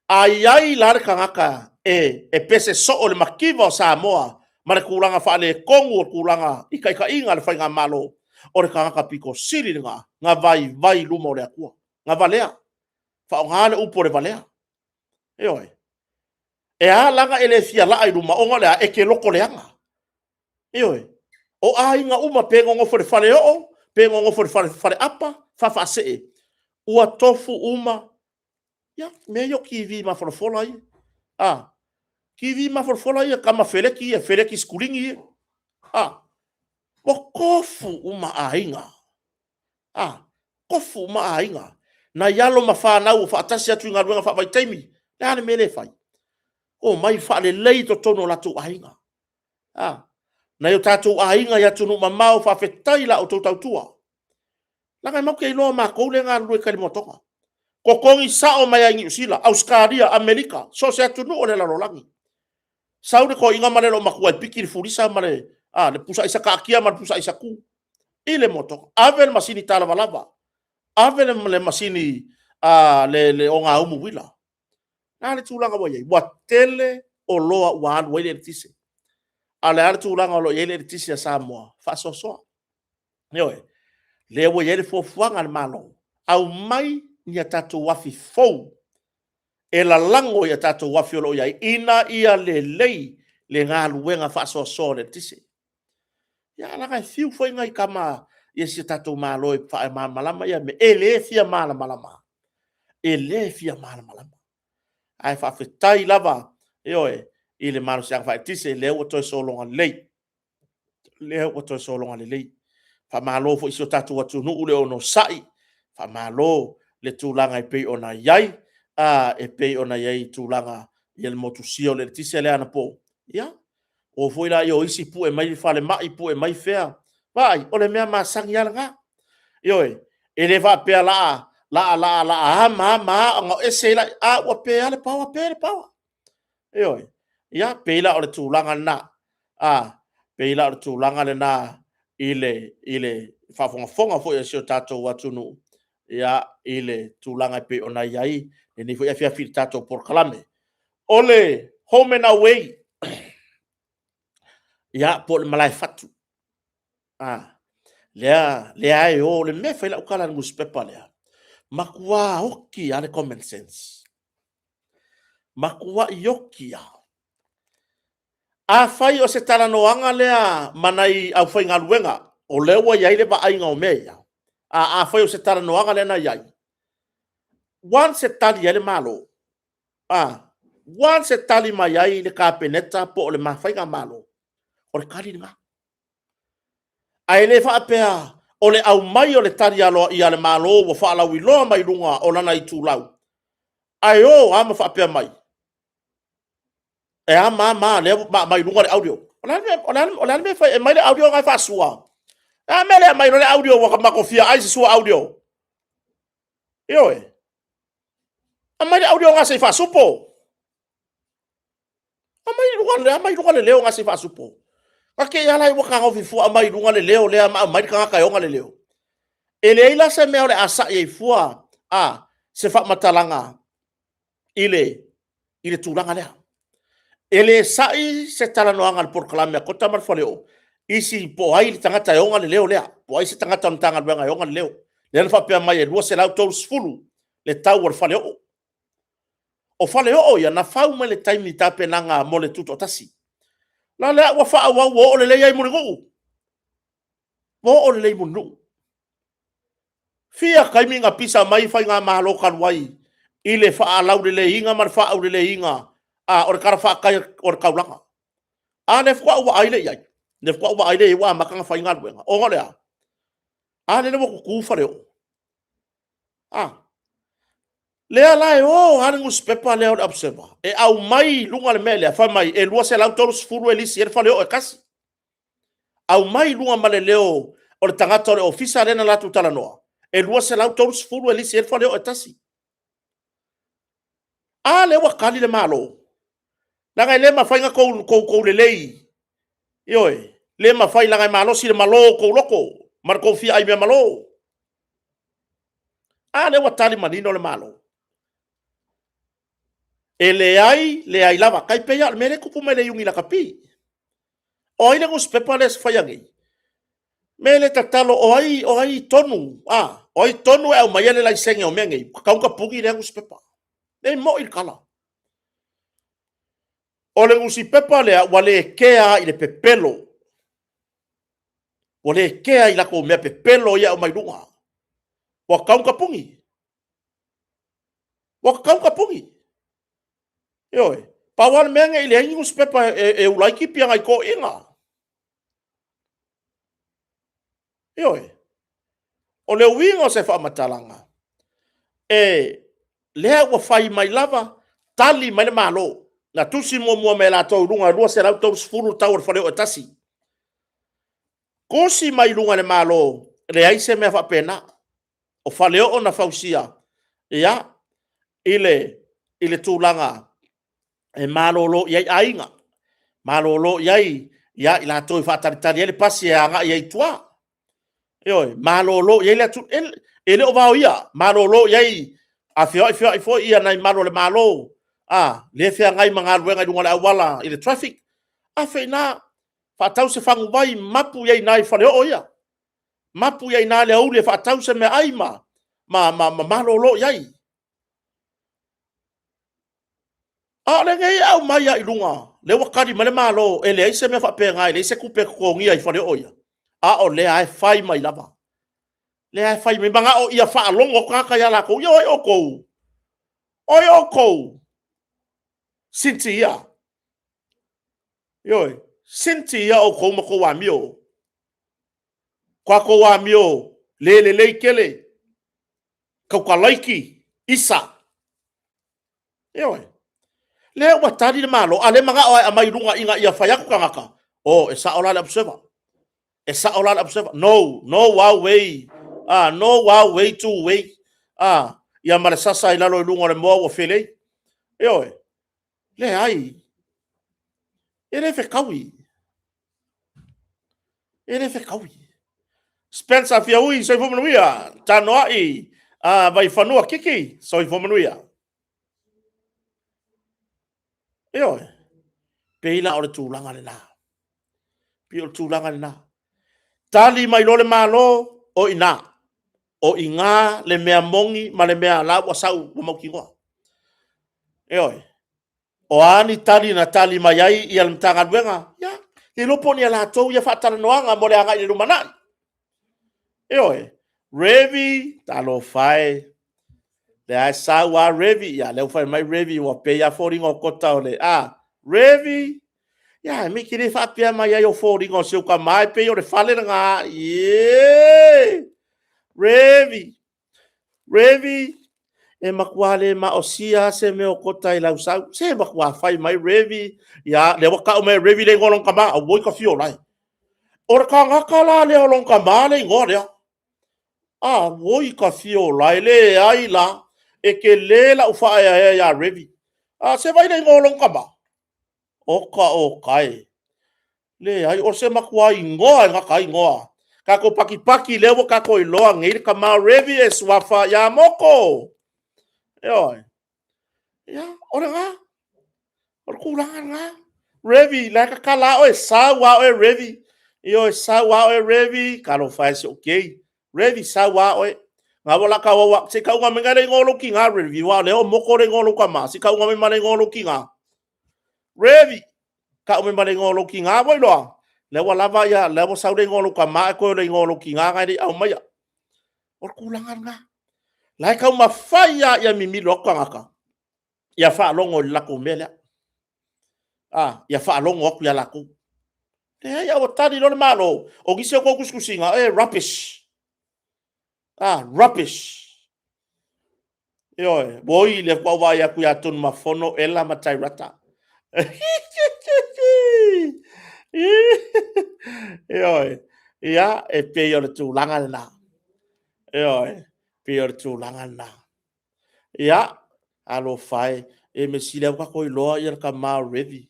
A i ai la le tagata e pese soo i le mativa o Samoa ma le tulaga faaletonu o tulaga i taitaiga a le Faigamalo, o le tagata pito sili lena na vaivai i luma o le Atua, na valea, faaaoga le upu o le valea. Ioe. E ala la ona e le fia laa i luma, ona o le a? E te lotoleaga. Ioe. O aiga uma, pe nonofo i le faleoo, pe nonofo i le faleapa, faafaasee, ua tofu uma ia mea ia o TV mafolafola ia. A, TV mafolafola ia, tama feleki ia, feleki sikulini ia. A, ua tofu uma aiga. A, tofu uma aiga. Nai alo ma fanau ua faatasi atu i galuega faavaitaimi, o le a le mea lea e fai? Omai faalelei totonu o latou aiga. A, nai o tatou aiga i atunuu mamao, faafetai i la outou tautua. Leaga matou te iloa o matou lea e galulue i tali motoga. Totogi sao mai lava i Niu Sila, Ausetalia, Amerika, so o se atunuu o le lalolagi. Sau le toeaina ma le loomatua e piki le fulisa ma le pusa aisa taatia ma le pusa aisa tu i le motoga. Ave le masini talavalava, ave le masini le ogaumu uila. O le a le tulaga ua i ai? Ua tele oloa ua alu ai le eletise. A o le a le tulaga o lo o i ai le eletise a Samoa? Faasoasoa. Ioe. Lea ua i ai le fuafuaga a le Malo, aumai ni a tatou afi fou e lalago i a tatou afi o lo o i ai, ina ia lelei le galuega faasoasoa o le eletise. Ia, leaga e fiu foi nai tama i si o tatou Malo e faamalamalama ia mea, e le fia malamalama, e le fia malamalama. Ae faafetai lava, ioe, i le malosiaga faaeletise, lea ua toe sologa lelei. Lea ua toe sologa lelei. Faamalo foi i si o tatou atunuu le onosai, faamalo le tulaga e pei ona i ai, e pei ona i ai i tulaga i le motusia o le eletise lea anapo. Ia, o foi lea o isi pue mai falemai, pue mai fea. Vaai, o le mea masani lava lena. Ioe, e le faapea o le a ama ama ona ese ai lea, a ua pe lava le power, pe le power. Ioe, ia, pei la o le tulaga lena, a, pei la o le tulaga lena i le, i le faafogafoga foi a si o tatou atunuu, ia, i le tulaga e pei ona i ai lenei foi afiafi i le tatou polokalame. O le home and away, ia, po o le malae fatu. A, lea, lea e o, le mea e fai lau tala i le nusipepa lea, matua oti lava le common sense. Matuai oti lava. Afai o se talanoaga lea ma nai aufaigaluega, o lea ua i ai le vaaiga o mea ia, a afai o se talanoaga lea na i ai, once e tali ai le Malo, a, once e tali mai ai le Kapeneta po o le Faigamalo, o le tali lena. Ae le faapea o le aumai o le tali aloaia a le Malo ua faalauiloa mai luga o lana itulau, ae o lava ma faapea mai, e a ma a ma a, lea ua aumai i luga le audio. O le a le mea e fai ai? E aumai le audio lena e faasua? O le a le mea e le aumai ai loa le audio ua matou fia ai i se sua audio? Ioe. Aumai le audio se i faasupo. Aumai i luga, aumai i luga le leo se i faasupo. A ke ala i ua tagofi fua aumai i luga le leo lea ma aumai le tagata e ona le leo. E leai la se mea o le a sa'i ai fua a se faamatalaga i le i le tulaga lea. E le sa'i se talanoaga a le polokalame a Kota ma le Faleoo i si po o ai le tagata e ona le leo lea, po o ai se tagata o le Matagaluega e ona le leo. Lea na faapea mai e $230 le tau o le faleoo. O faleoo ia, na fau mai le taimi i tapenaga mo le Tutoatasi. O lea ua faaauau ua oo lelei lava i Mulinuu. Ua oo lelei i Mulinuu. Fia taimi na pisa mai Faigamalo talu ai i le faalauleleiina ma le faaauleleiina o le talafatai o le taulaga. A lea faatoa ou vaai lea i ai, lea faatoa ou vaai lea i ai ua amata ona fai galuega. Ona o le a? A lea ua tutu faleoo. A lea la e o lava le nusipepa lea o le Observer e aumai i luga le mea lea, fai mai e $230 e lisi ai le faleoo e tasi. Aumai i luga ma le leo o le tagata o le ofisa lea na latou talanoa, e $230 e lisi ai le faleoo e tasi. A lea ua tali le Malo, leaga e le mafai ona outou lelei, ioe, le mafai leaga e malosi le malo o outou loto ma le tou fia ai meamalo. A lea ua tali manino le Malo, e leai, leai lava. E tai pei lava o le mea lea e tupu mai i le Iuni Lakapi. O ai le nusipepa lea e faia nei? Me le tatalo o ai, o ai tonu, a? O ai tonu e aumaia le laisene o mea nei? Ua tatau ona tapuni lea nusipepa. E moni le tala. O le nusipepa lea, ua le kea i le pepelo. Ua le kea i latou mea pepelo ia e aumai luga. Ua tatau ona tapuni. Ua tatau ona tapuni. Ioe. Pau lava le mea ne i leai ni nusipepa e ula ai tipi a nai toeaiina. Ioe. O le uiga o se faamatalaga, e lea ua fai mai lava, tali mai le Malo. Na tusi muamua mai e latou i luga e $230 le tau o le faleoo e tasi. Tusi mai i luga e le Malo, e leai se mea faapena. O faleoo na fausia, ia, i le tulaga e malolo i ai aiga, malolo i ai i latou e faatalitali ai le pasi e agai ai i tua. Ioe, malolo i ai le atunuu. E le o vaoia, malolo i ai, a feoai feoai foi nai malu o le Malo, lea e feagai ma galuega i luga o le auala i le traffic, a fia i ina, faatau se faguvai, mapu ai i ina i faleoo ia. Mapu ai i ina i le aoauli e faatau se meaai ma malolo i ai. A o lenei e aumai lava i luga, lea ua tali mai le Malo e leai se mea faapena, e leai se tupe e totogia i faleoo ia, a o lea lava e fai mai lava. O lea lava e fai mai, manao ia faalogo atu tagata ia latou, ia o ai outou? O ai outou? Sinti ia. Ioe, sinti ia outou ma tou amio. Tatou amio le lelei tele, tautalaiti, isa. Ioe. Lea ua tali le Malo, a o lea e manao e aumai i luga ina ia fai atu tagata, o, e sao la le Observer. E sao la le Observer. No, no wow way, no wow way, two way. Ia ma le sasa i lalo i luga o le moa ua felei. Ioe. Leai. E le fetaui. E le fetaui. Spencer Fiaui, soifua manuia. Tanoai, Vaifanua Kiki, soifua manuia. Ioe, pei la o le tulaga lena. Pei o le tulaga lena. Tali mai loa le Malo, o i ina. O i ina le mea moni ma le mea la ua sau ua mautinoa. Ioe. O a ni tali na tali mai ai ia le Matagaluega, ia, le iloa po o ni a latou ia faatalanoaga mo le agai i le lumanai. Ioe, Revi, talofa e, lea e sau lava Revi, ia lea ua fai mai Revi ua pei lava foliga o Kota o le a. Revi, ia me i te le faapea mai ai o foliga o si ou tama e pei o le fale lena. Ie! Revi, Revi, e matua le maosia lava se mea o Kota i lau sau. Se matua fai mai Revi, ia lea ua tau mai e Revi le igoa o lona tama, auoi ta fio lae. O le tagata la lea o lona tama le igoa lea. Auoi ka fia ola e leai la, e tele la'u faaeaea iā Revi. A, se vaai le igoa o lona tama? Oka oka e. Leai, o se matua igoa e gata ai igoa. Tatou patipati lea ua tatou iloa nei le tama o Revi e suafa ia Moko. Ioe. Ia, o lena. O le tulaga lena. Revi, la e tatala lava oe, sau lava oe Revi. Ioe, sau lava oe Revi. Talofa e i si ou kei. Revi, sau lava oe. Na ua laka wawa, se i tauga mai le igoa o lou tina Revi, aua o lea o Moko le igoa o lou tama, se i tauga mai ma le igoa o lou tina. Revi, tau mai ma le igoa o lou tina, ua iloa, lea ua lava ia, lea ua sau le igoa o lou tama ae toe o le igoa o lou tina na e le i aumaia. O le tulaga lena. La e taumafai lava ia mimilo atu tagata, ia faalogo i le latou mea lea. A, ia faalogo atu ia latou. Leai, a ua tali loa le Malo, o nisi o tou tusitusiga, e rubbish. A, rubbish. Ioe, oi, lea faatoa ou vaai atu ia Tunumafono, Ela ma Tairata. Ioe, ia, e pei o le tulaga lena. Ioe, e pei o le tulaga lena. Ia, alofa e, e mea sili lava ua tatou iloa le tama o Revi.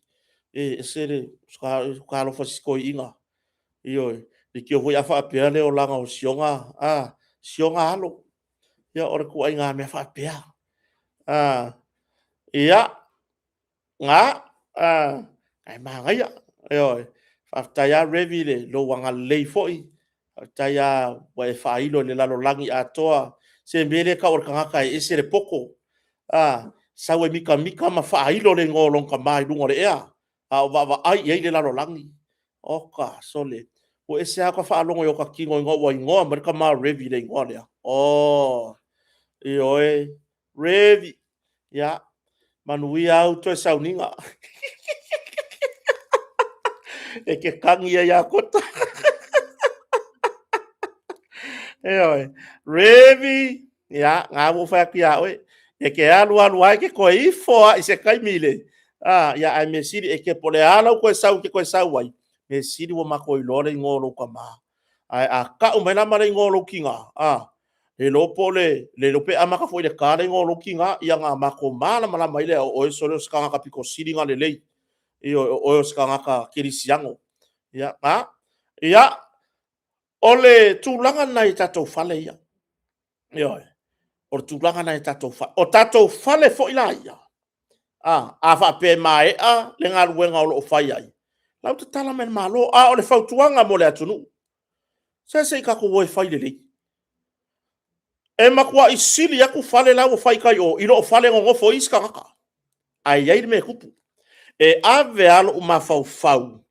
E ese le talofa i si toeaina. Ioe, leitioa foi a faapea le olaga o si ona, a, si ona alo. Ia, o le ituaiga mea faapea. A, ia, na, a, ae manaia. Ioe. Faafetai lava Revi i lou agalelei foi. Faafetai lava ua e faailo i le lalolagi atoa se mea lea e tau o le tagata e ese le poto. A, sau e mitamita ma faailo le igoa o lona tama i luga o le ea, a o vaavaai i ai le lalolagi. Oka, sole, ua ese lava ota faalogo i ota tino ina ua igoa mai le tama o Revi i le igoa lea. Oh, ioe, Revi, ia, manuia au toe sauniga. E te kagi ai a kota. Ioe, Revi, ia, ngā ua whai atu ia oe. E ke alu alu ai ke koe ifo a i se taimi le. Ah, ia, ai me sili, e ke pole ala u koe sau, ke koe sau ai. Me sili ua mako iloa le ingoa o lou tama. Ae a tau mai la ma le igoa o lou tina, a, le iloa po o le, le iloa pe amata foi i le K le igoa o lou tina, ia ona matou malamalama ai lea o oe sole o se tagata pito sili ona lelei. Ioe, o oe o se tagata kerisiano. Ia, a, ia, o le tulaga lena i tatou fale ia. Ioe. O le tulaga lena i tatou fale. O tatou fale foi la ia, a, a faapea e maea le galuega o lo o fai ai, lau tatala mai le Malo. A o le fautuaga mo le atunuu, se se i tatou o e fai lelei. E matuai sili atu fale la ua fai i tai o, i loo fale nonofo ai isi tagata. Ae i ai le mea e tupu. E ave lava lou mafaufau,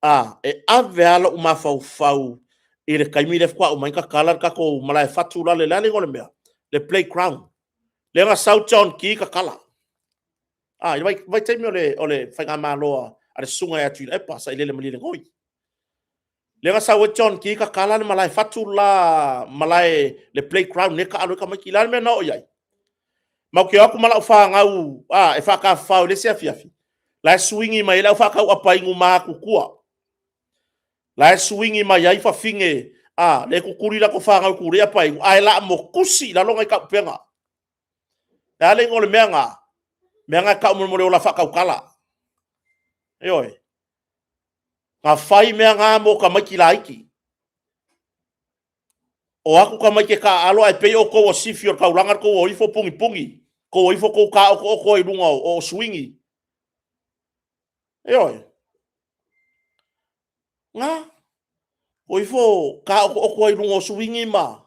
a, e ave lava lou mafaufau i le taimi lea faatoa uma ai ona tatala le tatou malae fatu lale, le a le igoa o le mea? Le playground. Lea na sau John Key tatala. A, i le vaitaimi o le, o le faigamalo a le susuga ia Tuilaepa, Sailele Malielegaoi. Lea na sau ai John Key tatala le malae fatu la, malae le playground lea e taalo ai tamaiti. O le a le mea na oo i ai? Matou te o atu ma lau fanau a, e faatafafao i le isi afiafi, la e suigi mai ai le au faatau apainu matutua. La e suigi mai ai fafine a, lea e tutuli latou fanau e tulei apainu, ae laamotusi i lalo nai taupega. Le a le igoa o le mea na? Mea na e tau mo le ola faatautala. Ioe. Na fai mea na mo tamaiti laiti. O atu tamaiti e taaalo ae pei outou o sifi o le taulaga le tou o ifo pugipugī, tou o ifo tou taotooto ai i luga o, o suigi. Ioe. Na. O ifo taotooto ai i luga o suigi ma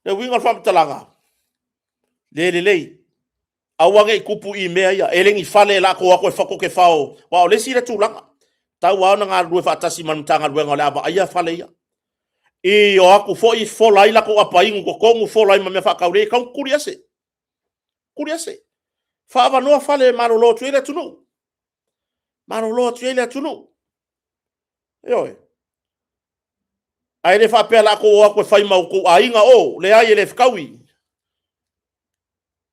Le uiga o le faamatalaga, le lelei. Aua ne i tupu i mea ia. E le ni fale e lako atu e fatoke fao. Aua o le isi lea tulaga. Tau lava ona galulue faatasi ma le Matagaluega o le a vaaia fale ia. I o atu foi fola ai latou apainu i totonu, fola ai ma mea faataulei, e tatau ona tutuli ese. Tutuli ese. Faaavanoa fale e malolo atu ai le atunuu. Malolo atu ai le atunuu. Ioe. Ae le faapea latou o atu e fai ma outou aiga, o, leai e le fetaui.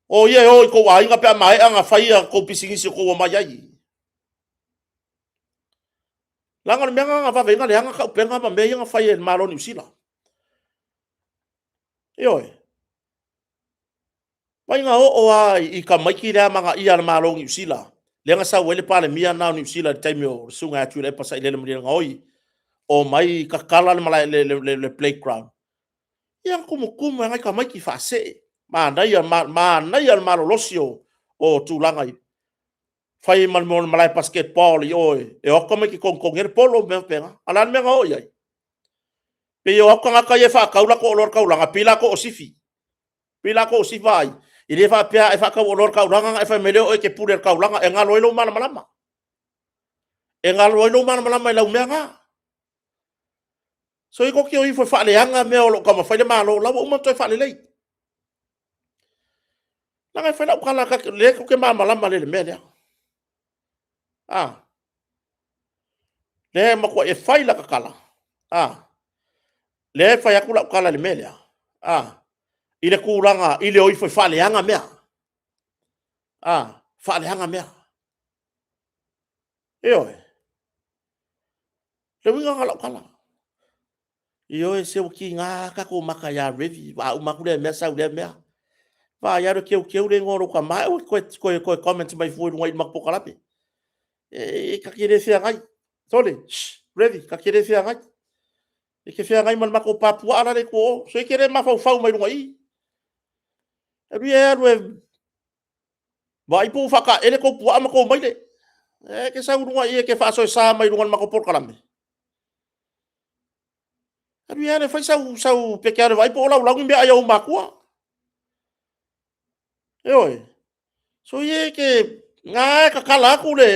O ia e o i tou aiga pe a maea ona fai a tou pisinisi o tou omai ai. Leaga o le mea lena na vave ai ona leaga taupega ma mea ia na fai e le Malo o Niu Sila. Ioe. Vaai na oo lava i tamaiti le amanaia a le Malo o Niu Sila, lea na sau ai le Palemia lena o Niu Sila i le taimi o le Susuga ia Tuilaepa Sailele Malielegaoi, omai tatala le malae, le playground. Ia na tumutumu ai lava nai tamaiti faasee, manaia, manaia le malolosi o tulaga i fai ai ma le malae basketball i o e o atu tamaiti e togitogi ai le polo ma mea faapena. A o le a le mea na oo i ai? Pei e o atu tagata ia e faatau latou oloa i le taulaga, pei latou o sifi. Pei latou o sifi. Vaai, e le faapea a e faatau oloa i le taulaga ona e fai mai lea o oe e te pule i le taulaga, e galo ai lou malamalama. E galo ai lou malamalama i lau mea lena. Soia tou te o ifo e faaleaga mea o lo o taumafai le Malo, o la ua uma ona toe faalelei. Leaga e fai lau tala, o lea tou te malamalama lelei i le mea lea. A, lea e matuai fai lata tala, a, lea e fai atu lau tala i le mea lea, a, i le tulaga i le o ifo e faaleaga mea, a, faaleaga mea. Ioe. O le uiga lena o lau tala. Ioe, se ua tiga lava tatou maka ia Ravi, faatoa uma atu lea mea sau i lea mea. Vaai alu e teuteu le igoa o lou tama, ae aua e te toe comment mai fua i luga i le matou polokalame. E ta te le feagai. Sole, shh Ravi, ta te le feagai. E te feagai ma le matou pa puaa lale i tua i o. Soia e te le mafaufau mai luga i i. Alu ia e alu e vaai po ua faataele tou puaa ma tou maile. Ae te sau i luga i i e te faasoesa mai luga o le matou polokalame. Alu ia e alu e fai sau, pe te alu e vaai po o laulau ni meaai a ou matua. Ioe. Soia e te... Na e tatala atu le...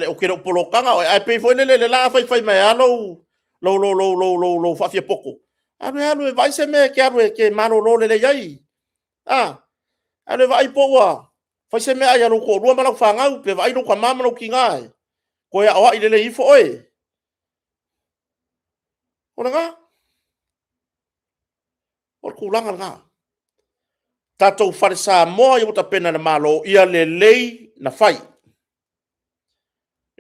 ou te le o poloka oe, ae pei foi lele o le a faifai mai lava lou faafiapoto. Alu e alu e vaai se mea e te alu e te malolo lelei ai. A, alu e vaai po ua fai se meaai a lou toalua ma lau fanau, pe vaai lou tama ma lou tina e toe aoai lelei ifo oe. O lena. O le tulaga lena. Tatou fale Samoa ia ua tapena e le Malo, ia lelei na fai.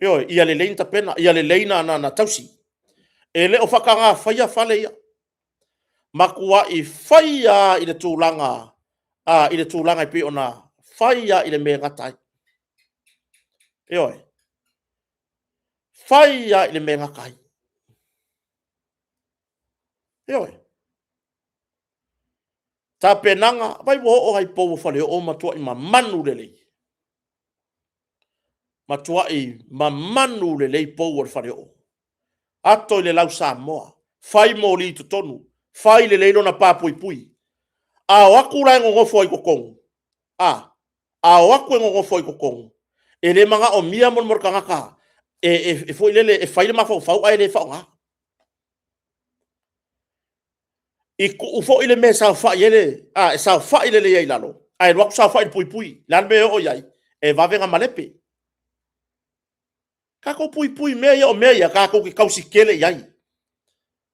Ioe, ia lelei na tapena, ia lelei na tausi. E le o faataga faia fale ia. Matuai fai lava i le tulaga, i le tulaga e pei ona fai lava i le mea e gata ai. Ioe. Fai lava i le mea e gata ai. Ioe. Tapenaga, vaai ua oo lava i pou o faleoo ua matuai mamanu lelei. Matuai mamanu lelei pou o le faleoo. Ato i le lau Samoa, fai moli i totonu, fai lelei lona papuipui. A o atu la e nonofo ai i totonu, a, a o atu e nonofo ai i totonu, e le manaomia mo le tagata e foi lele e fai le mafaufau ae le faaaoga. I tuu foi le mea e saofai ai le, a, e saofai lelei ai i lalo, ae alu atu saofai i le puipui. O le a le mea e oo i ai? E vave ona malepe. Tatou puipui i mea ia, o mea ia tatou te tausi tele i ai.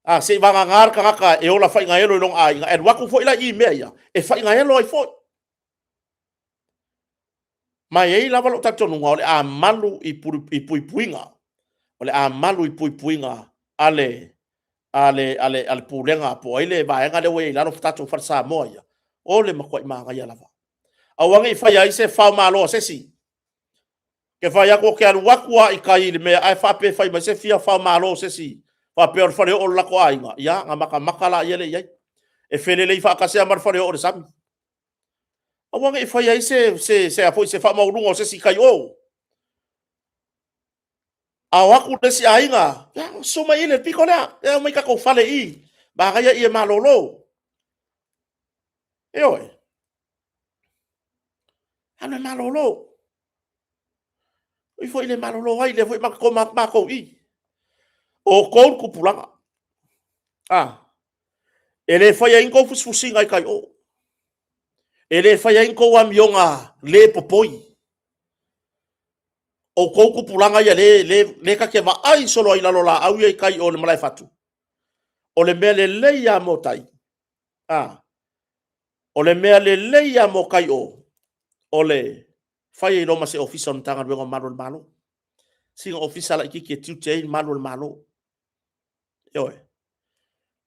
A, seivagana le tagata e ola faigaelo i lona aiga, e alu atu foi la i i i mea ia, e faigaelo ai foi. Ma e i ai lava lou talitonuga o le a malu i puipuiga, o le a malu i puipuiga a le Pulega po o ai le vaega lea ua i ai i lalo o tatou Fale Samoa ia, o le matuai manaia lava. Aua ne i faia ai se fao malo a se isi. Ke fai atu ou te alu atu lava i tai i le mea ae faapea e fai mai se fia fao malo o se isi faapea o le faleoo o le latou aiga, ia ona matamata laia lea i ai. E felelei faatasi lava ma le faleoo i le sami. Aua ne i faia ai se faamaualuga o se isi i tai o. A o atu le isi aiga, ia, susu mai i le pito lea, ia omai tatou fale i i, manaia i e malolo. Ioe. Alu e malolo. O i foi le malolo ai, lea foi matou te koma atu matou i i. O outou le tupulaga. A, e le faia ai ni tou fusifusiga i tai o. E le faia ai ni tou amioga le popoi. O outou tupulaga ia le, le, le ta te vaai solo ai i lalo o laau ia i tai o le malaefatu. O le mea lelei lava mo tai, a, o le mea lelei lava mo tai o, o le fai ai loa ma se ofisa o le Matagaluega o Malu o le Malo. Sina ofisa laitiiti e tiute ai le malu o le Malo. Ioe.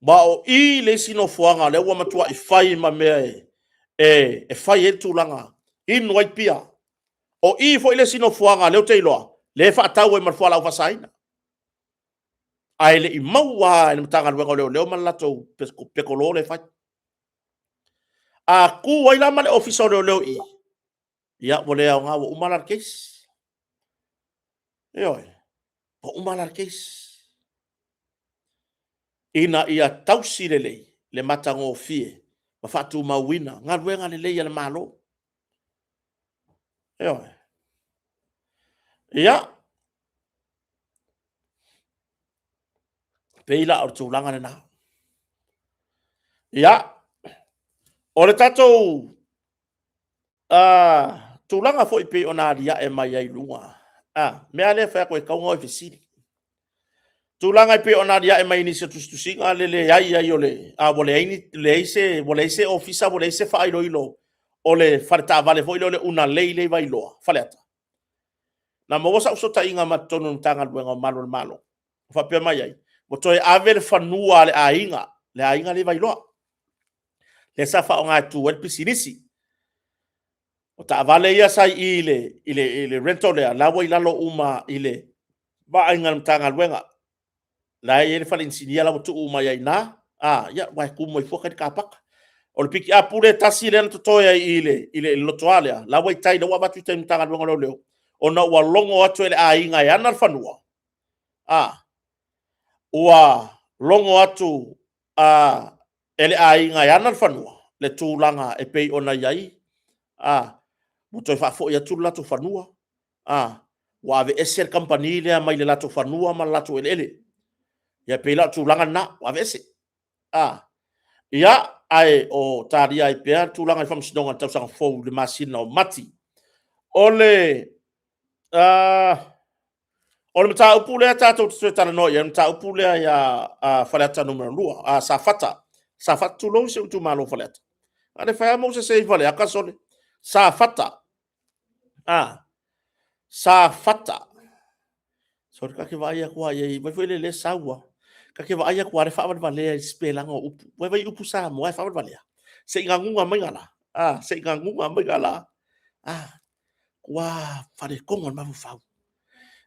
Ma o i le isi nofoaga lea ua matuai fai ma mea e fai ai le tulaga inu ai pia. O i foi le isi nofoaga lea ou te iloa, lea e faatau ai ma le fualaau faasaina. Ae le i maua lava e le Matagaluega o Leoleo ma le latou pekolo lea e fai. A tu ai la ma le Ofisa o Leoleo i i, ia ua le aoga, ua uma la le case. Ioe, ua uma la le case. Ina ia tausi lelei le matagofie ma faatumauina galuega lelei a le Malo. Ioe. Ia, pei la o le tulaga lena. Ia, o le tatou tulaga foi pei ona aliae mai ai i luga, mea lea e fai atu e tatau ona o e fesili. Tulaga e pei ona aliae mai i nisi o tusitusiga le leai ai o le, a ua leai ni, leai se, ua leai se ofisa, ua leai se faailoilo o le faletaavale foi lea o le Unalei lea i Vailoa, Faleata. Na maua sau fesootaiga ma totonu o le Matagaluega o Malu o le Malo, ua faapea mai ai, ua toe ave le fanua a le aiga, le aiga lea i Vailoa, lea sa faaaoga e tu ai le pisinisi. O taavale ia sa i i i le rental lea, la ua i lalo uma i le vaaiga a le Matagaluega. La e i ai le fale inisinia la ua tuu uma ai i ina, a, ia, aua e tumu ai fua tai le car paka. O le pikiapu lea e tasi lea na totoe ai i i i le lotoa lea, la ua i tai, la ua avatu i tai i le Matagaluega o Leoleo, ona ua logo atu e le aiga e ana le fanua, a, ua logo atu a, e le aiga e ana le fanua le tulaga e pei ona i ai, a, ua toe faafoi atu le latou fanua, a, ua aveese le kamupani lea mai le latou fanua ma le latou eleele. Ia pei la o le tulaga lena, ua aveese. A, ia, ae o talia ai pea le tulaga i faamasinoga i le tausaga fou i le masina o Mati. O le, o le mataupu lea tatou te toe talanoa i ai, o le mataupu lea ia Faleata Nu.2, a Safata, Safata, tulou si ou itumalo o Faleata. A le fai lava ma ou sese i Faleata, sole. Safata, a, Safata. Sole, ta te vaai atu lava i ai, vaai foi lea i lea sau lava. Ta te vaai atu lava i le faavalevalea i le sipelaga o upu. Vaai, vaai upu Samoa e faavalevalea. Se i gaguga mai ga la. A, se i gaguga mai ga la. A, ua faaletonu o le mafaufau.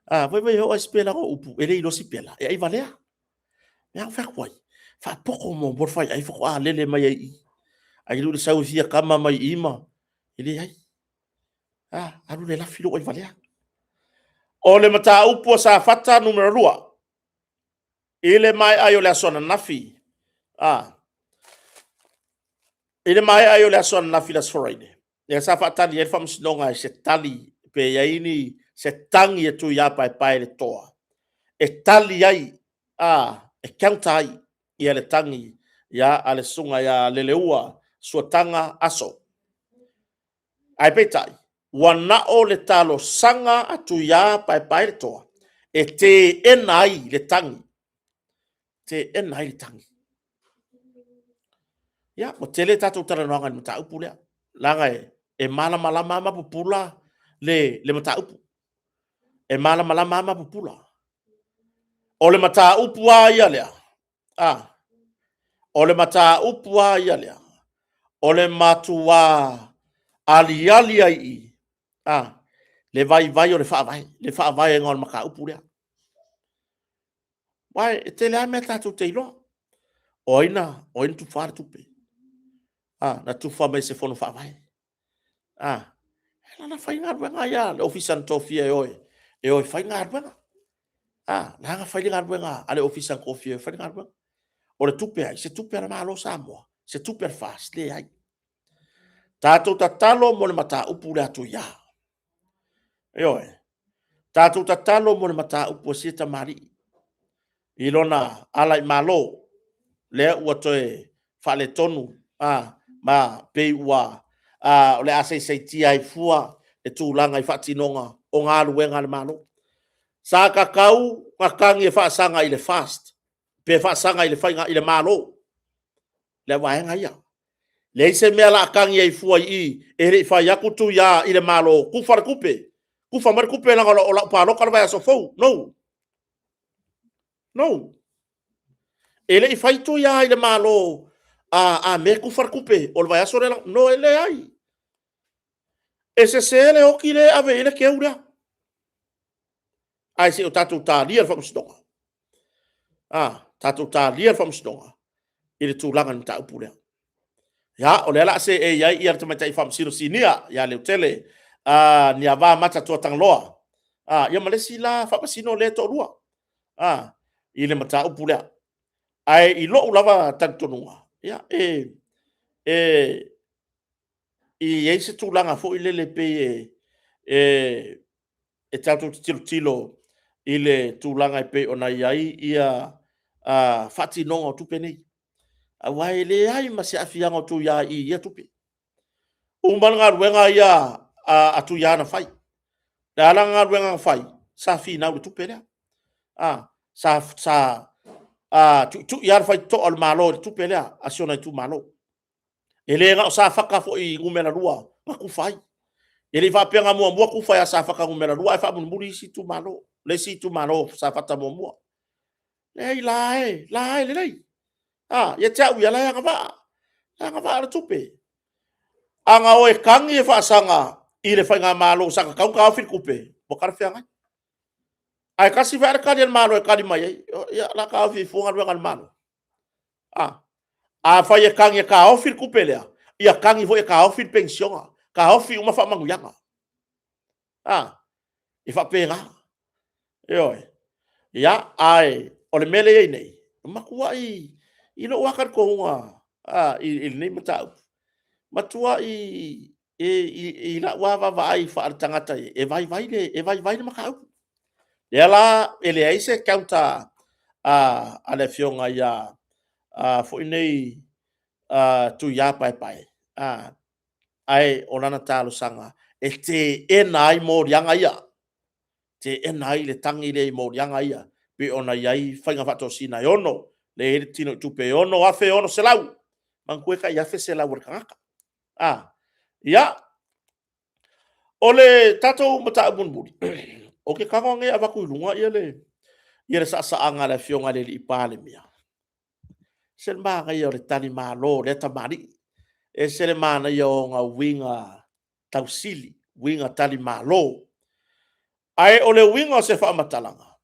A, vaai, vaai e oo lava i sipelaga o upu, e le iloa sipela, e aivalea. Ia, ou fai atu ai, faapoto muamua le faiai faatoa lele mai ai i i. Ai le sau e fia kama mai i ma, e leai. A, alu le lafi lou aivalea. O le mataupu a Safata numera 2, i le maea ai o le aso ananafi, a, i le maea ai o le aso ananafi le Aso Faraile, lea sa faatali ai le faamasinoga i se tali pe i ai ni se tagi e Tuiapaepae i le toa e tali ai, a, e counter ai ia le tagi ia a le susuga ia Leleua Suataga Aso. Ae peitai, ua na o le talosaga a Tuiapaepaeletoa e teena ai le tagi. Teena ai le tagi. Ia, ua tele tatou talanoaga i le mataupu lea, leaga e malamalama lava ma pupula le mataupu. E malamalama lava ma pupula. O le mataupu lava ia lea, a, o le mataupu lava ia lea, o le matuā aliali ai i i, a, le vaivai o le faavae, le faavaega o le mataupu lea. Aua e tele lava mea tatou te iloa. O ai na, o ai na tufa le tupe? A, na tufa mai se fono faavae. A, e lana fai galuega ia le ofisa na tofia e o e, e o e fai galuega. A, la na fai le galuega a le ofisa na tofia e fai le galuega. O le tupe ai, se tupe a le Malo Samoa, se tupe a le FAST, leai. Tatou tatalo mo le mataupu lea Tuia. Ioe. Tatou tatalo mo le mataupu a sia tamalii i lona ala i Malo, lea ua toe faaletonu a, ma pei ua a, o le a saisaitia ai fua le tulaga i faatinoga o galuega a le Malo. Sa tatau ona tagi e faasaga i le FAST pe faasaga i le faiga i le Malo, le vaega ia. Leai se mea la a tagi ai fua i i, e le i fai atu Tuia i le Malo, tufa le tupe. Kufa mai le tupe leaga o lau palota le vaiaso fou. No. No. E le i fai Tuia i le Malo a, a mea kufa le tupe o le vaiaso lea. No, e leai. E sese le oti lea e ave i ai le keu lea. Ae se i o tatou talia le faamasinoga. A, tatou talia le faamasinoga i le tulaga i le mataupu lea. Ia, o lea o le a seei ai ia le tamaitai faamasino sinia ia Leutele Niava Mata Tuatagaloa. Ia ma le isi la faamasino lea e toalua i le mataupu lea. Ae i lou lava talitonuga, ia, e, e, i ai se tulaga foi lele pei e, e, e tatou te tilotilo i le tulaga e pei ona i ai ia faatinoga o tupe nei. Aua e leai ma se aafiaga o Tuia i ia tupe. Uma le galuega ia a Tuia na fai. Le a la galuega na fai? Sa finau i le tupe lea. A, sa, sa a, tuitui lava le faitotoa o le Malo i le tupe lea a si ona itumalo. E le na o Safata foi numera 2 na tufa ai. E le i faapea na muamua tufa ia Safata numera 2 ae faamulimuli isi itumalo, le isi itumalo o Safata muamua. Leai la e, la e lelei. A, ia te au ia la e agavaa. E agavaa le tupe. A na o e tagi e faasaga i le faigamalo sa tatau ona taofi le tupe, ua talafeagai. Ae tasi foi lava le tali a le Malo e tali mai ai, ia, o le a taofi ai fua galuega a le Malo. A, afai e tagi e taofi le tupe lea, ia tagi foi e taofi le penisiona, taofi uma faamanuiaga. A, e faapena. Ioe. Ia, ae o le mea lea e i ai nei, e matuai i lou lava talitonuga i lenei mataupu, matuai i lau lava vaavaai faale-tagata e vaivai le, e vaivai le mataupu. Lea la e leai se counter a le afioga ia foi nei Tuia Paepae, ae o lana talosaga e teena ai moliaga ia, teena ai le tagi lea i moliaga ia, pei ona i ai faiga faatosina e ono, lea e i ai le tinoitupe e $6,600, manatua e tai $1,100 a le tagata. Ia, o le tatou mataupu mulimuli, ou te tago nei e avatu i luga ia le, ia le saasaaga a le Afioga i le Alii Palemia. Se le manaia o le talimalo o lea tamalii. E ese le manaia o ona uiga tausili, uiga talimalo. Ae o le uiga o se faamatalaga,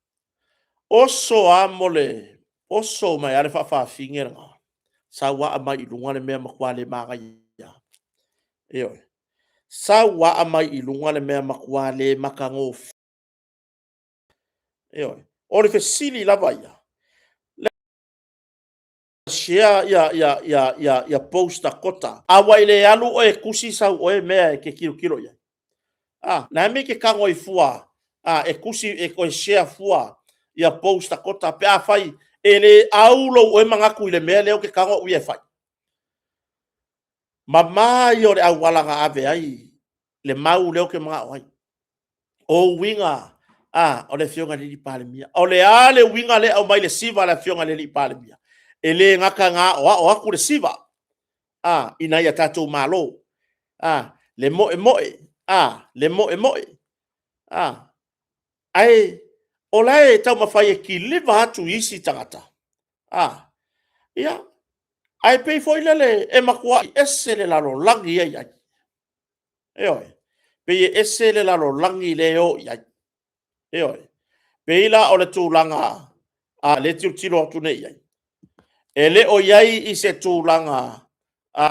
oso a mo le, oso mai lava le faafafine lena, sau aa mai i luga le mea matua le manaia. Ioe. Sau aa mai i luga le mea matua le matagofie. Ioe. O le fesili lava ia, share ia, ia, ia, ia, ia post a kota. A ua i le alu oe e tusi sau oe mea e ke tilotilo i ai. A, na me ke tago i fua, a, e tusi, e toe share fua ia post a kota, pe a fai, e le au lou oe manatu i le mea lea ou te tago au ia e fai. Mama ia o le auala na ave ai le mau lea ou te manao ai. O uiga a, o le Afioga i le Alii Palemia. O le a le uiga lea e aumai le siva a le Afioga i le Alii Palemia? E le gata na aoao atu le siva a, ina ia tatou malo, a, le moemoe, a, le moemoe, a, ae o la e taumafai e kiliva atu i isi tagata, a, ia, ae pei foi lele e matuai ese le lalolagi ia e i ai. Ioe. Pei e ese le lalolagi lea e o i ai. Ioe. Pei la o le tulaga a lea e tilotilo atu nei i ai, e le o i ai i se tulaga a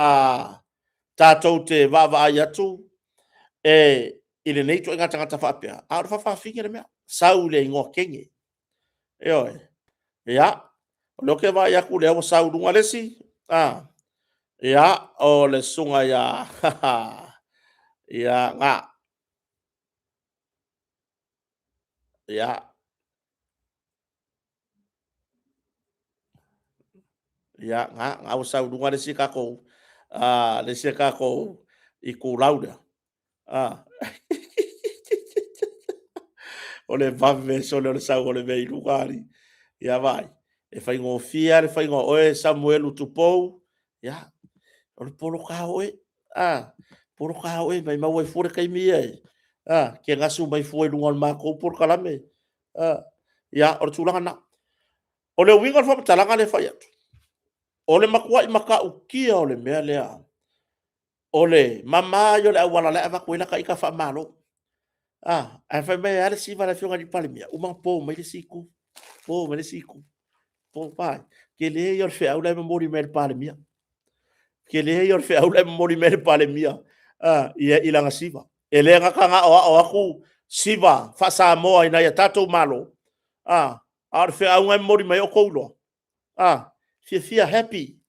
tatou te vaavaai atu e i lenei ituaiga tagata faapea, a o le faafafine le mea, sau i le igoa teine. Ioe. Ia, o lea ou te vaai atu lea ua sau i luga le isi, a, ia, o le susuga ia, ia, na, ia, ia, na, na ua sau i luga le isi tatou, a, le isi tatou itulau lea. Ah. o le vave sole o le sau o le mea i luga ali. Ia vai. E faigofie lava le faiga o oe Samuelu Tupou. Ia, o le poloka oe. Ah, poloka oe, mai maua ai fua le taimi ia e. A, ke gasu mai fua i luga o le matou polokalame. A, ia, o le tulaga lena. O le uiga o le faamatalaga lea e fai atu, o le matuai matautia o le mea lea, o le mama ia o le auala la e avatu ai lata ita faamalo. A, ae fai mai e a le siva a le Afioga i le Palemia? Uma ona po mai le isi itu, po mai le isi itu. Vaai, tele ia o le feau la e momoli mai e le Palemia. Tele ia o le feau la e momoli mai e le Palemia i lana siva. E le gata ina aoao atu siva faa-Samoa ina ia tatou Malo, a o le feau na e momoli mai ai, o outou iloa, fiafia, happy,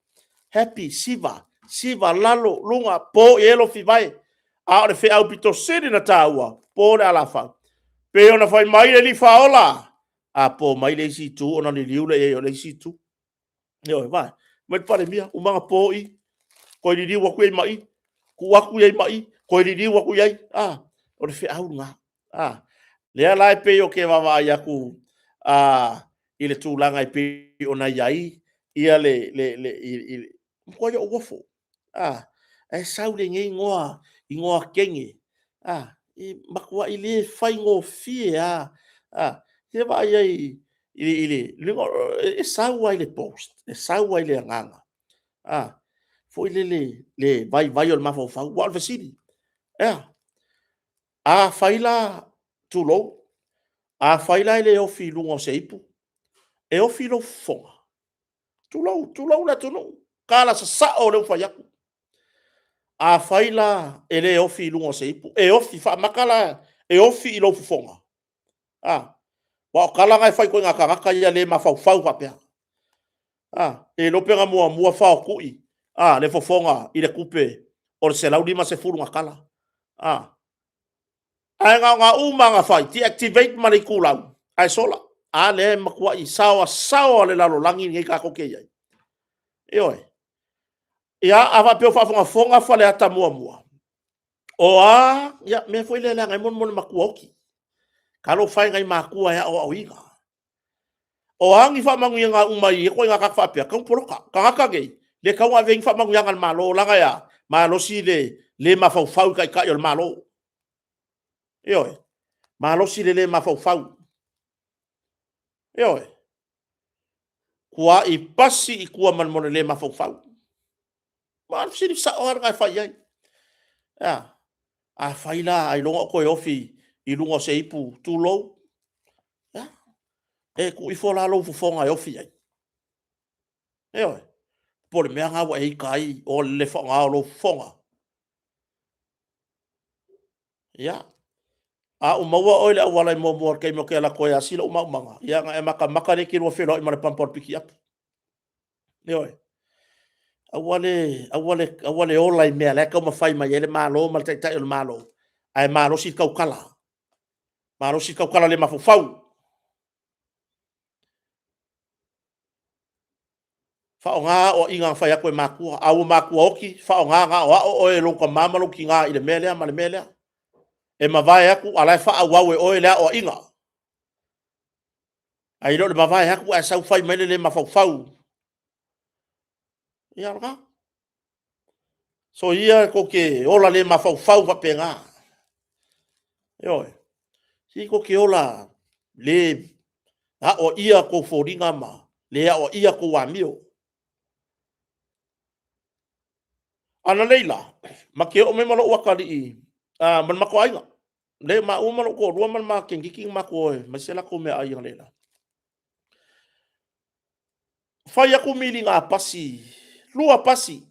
happy, siva, siva, lalo, luga, po i ai lou fivae. A o le feau pito sili ona taua, po le alafau. Pei ona fai mai le Alii Faaola, a po mai le isi itu ona liliu lea i ai o le isi itu. Ioe, vaai, mai le Palemia, uma ona po i, toe liliu atu i ai ma i, tuu atu i ai ma i, toe liliu atu i ai. A, o le feau lena. A, lea la e pei ou te vaavaai atu i le tulaga e pei ona i ai ia le, matuai ou ofo. A, ae sau lenei igoa, igoa teine, a, e matuai le faigofie lava. A, se i vaai i ai i le, e sau lava i le post, e sau lava i le agaga, a, foi lele le vaivai o le mafaufau. Aua o le fesili, e a? Afai la, tulou, afai la e le ofi i luga o se ipu, e ofi i lou fofoga? Tulou, tulou le atunuu, tala sasao lea ua fai atu. Afai la e le ofi i luga o se ipu, e ofi faamata la, e ofi i lou fofoga? A, aua o tala na e fai i ituaiga tagata ia le mafaufau faapea. A, le iloa pe na muamua faotui a, le fofoga i le tupe o le 150 na tala. A, ae na ona uma lava ona fai, deactivate ma le itulau, ae sola. A lea e matuai saoasaoa le lalolagi lenei tatou te i ai. Ioe. Ia, a faapea o faafogafoga Faleata 1, o a ia, mea foi lea e leaga ai mo le matua oti. Talofa e i nai matua e aoaoina. O a ni faamanuiaga uma i ia ituaiga tagata faapea, tatau ona poloka. Tagata nei, le tatau ona ave i ai ni faamanuiaga a le Malo, leaga e a? Malosi le le mafaufau i taitai o le Malo. Ioe, malosi le le mafaufau. Ioe. Tuai pasi i tua ma le le mafaufau. Ma o le fesili sao lava lena e fai i ai. E a? Afai la ailoga o toe ofi i luga o se ipu, tulou, ia, e tuu ifo la lou fofoga e ofi ai. Ioe. Po o le mea lena ua e ita ai o le faaaoga o lou fofoga. Ia, a ou maua oe i le auala i muamua i le taimi ou te alu atu ai e asi lou maumaga, ia ona e matamata lea e te lua feiloai ma le pampa o le pikiapu. Ioe. Aua le, aua le, aua le ola i mea la e taumafai mai ai le Malo ma le Taitai o le Malo, ae malosi le tautala. Malosi le tautala le mafaufau. Faaaoga aoaiga na fai atu e matua. A ua matua oti, faaaoga na aoao oe e lou tama ma lou tina i le mea lea ma le mea lea. E mavae atu, a o la e faaauau e oe le aoaiga. Ae le o le mavae atu ae sau fai mai le le mafaufau. Ia, o lena. Soia tou te ola le mafaufau faapena. Ioe. Se tou te ola le aoaia tou foliga ma le aoaia tou amio. A na leila, ma te oo mai ma lou atalii ma le matou aiga. Le maua ma lou toalua ma le makendiki na matou o e aumai se latou meaai analeila. Fai atu miliga pasi, lua pasi.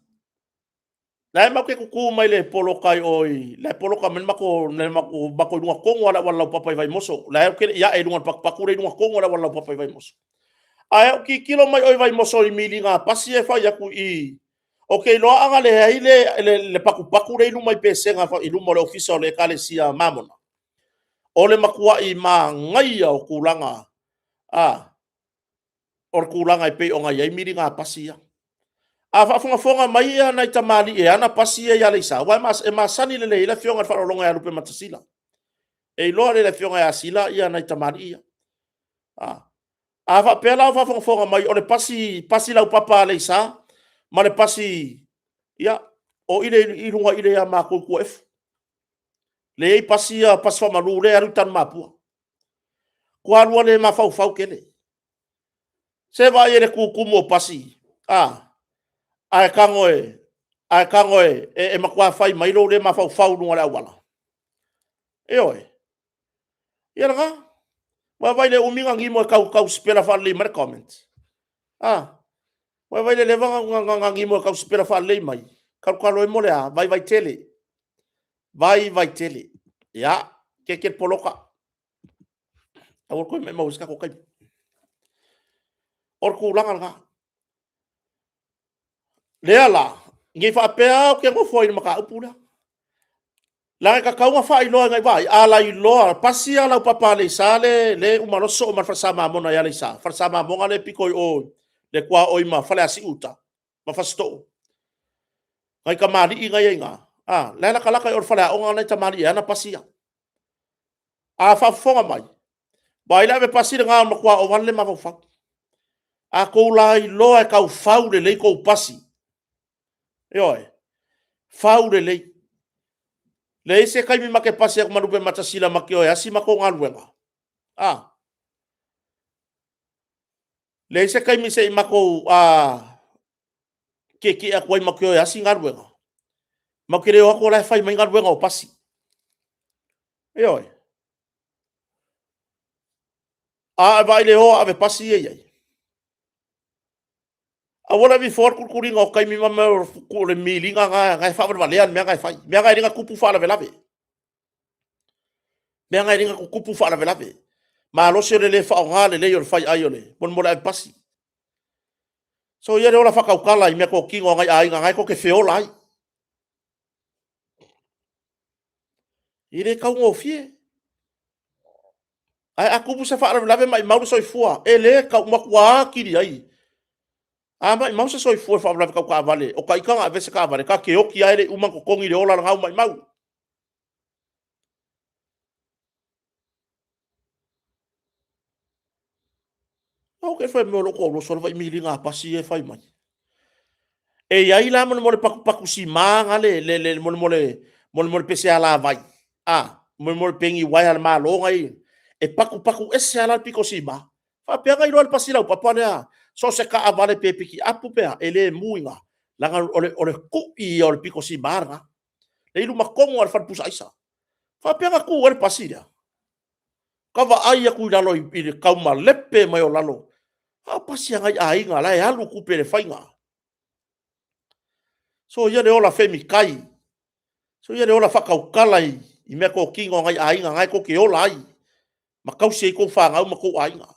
La e matou te tutu mai le poloka i o i, la e poloka mai le matou, le matou, matou i luga tonu lava o le auala laupapa i Vaimoso. La e ou te le i ae i luga o le patupatu lea i luga tonu o le auala laupapa i Vaimoso. Ae ou tilotilo mai o i Vaimoso i miliga pasi e fai atu i, ou te iloa ana leai le, le, le patupatu lea i luma i Pesega i luma o le ofisa o le Ekalesia Mamona. O le matuai manaia o tulaga, a, o le tulaga e pei ona i ai miliga pasi ia. A faafogafoga mai ia nai tamalii e ana pasi ia i Aleisa, aua e masani lelei ai le afioga i le faaaloaloga ia Lupematasila. E iloa lelei e le afioga ia Sila ia nai tamalii ia. A faapea la o faafogafoga mai o le pasi, pasi laupapa a Aleisa ma le pasi, ia, o ile i luga ile ia matou i Tuaefu. Lea e i ai pasi ia, pasi faamalu lea e alu i Tanumapua. Ua alu le mafaufau tele. Se vaai i le tutumu o pasi, a, ae tago e, ae tago e, e, e matua fai mai lou le mafaufau i luga o le auala. Ioe. Ia lena. Vaai le umi na nimo e tau tau sipela faalelei mai le comment. A, vaai le leva na nimo e tau sipela faalelei mai. Talotalo e mo le a, vaivai tele. Vaivai tele. Ia, keke le poloka. Aua le toe maimau i se tatou taimi. O le tulaga lena. Lea la, ne i faapea ou te nofo ai i le mataupu lea. Leaga e tatau ona faailoa i nai vaai, a lailoa, pasi a laupapa Aleisa le le uma loa sosoo ma le falesa Mamona i Aleisa, falesa Mamona le pito i o le tuaoi ma Faleasiu uta ma Fasitoo. Nai tamalii na e i ai ina, a, la e latalata i o i le faleaoga nai tamalii e ana pasi ia. A faafofoga mai, vaai le ave pasi lena o le matua ova lava le mafaufau. A tou lailoa e tau fau lelei tou pasi, ioe, fau lelei. Leai se taimi ma te pasi atu ma Lupematasila ma te o e asi matou galuega. A. Leai se taimi se i matou tietie atu ai matou te o e asi galuega. Matou te le o atu o la e fai mai galuega o pasi. Ioe. A vaai i le o a ave pasi ia e i ai. Aua le ave ifo le tulituliga o taimi ma mea o le miliga na e faavalevalea le mea na e fai. Mea na e le na tupu faalavelave. Mea na e le na tutupu faalavelave. Malosi o le le faaaoga lelei o le fai ai o le mo le ave pasi. So ia le ola faatautala i mea totino a nai aiga na e tou te feola ai. E le taugofie. Ae a tupu se faalavelave maimau le soifua, e le tau matua atili ai. A maimau se soifua i faalavelave tau taavale, o ita na aveese taavale, ta te oti lava e le i uma ona totogi le ola lena ua maimau. Ou te fai mai o lou toaloso lava i miliga pasi ia e fai mai. E i ai la mo le patupatu sima na le le mo le mo le pese alavai, a mo le pegi uaea a le Malo na e e patupatu ese lava la le pito sima. Faapea na iloa le pasi laupapa lea, so o se taavale pe pikiapu pe a, e le mu i ina, leaga o le tui ia o le pito sima lena. E i luma tonu lava o le fale pusa aisa. Faapea na tu ai le pasi lea? Ka vaai atu i lalo i le taumalepe mai o lalo, a o pasi a nai aiga la e alu tupe i le faiga. Soia le ola femikai, soia le ola faatautala i mea totino a nai aiga na e tou te ola ai ma tausi ai tou fanau ma tou aiga.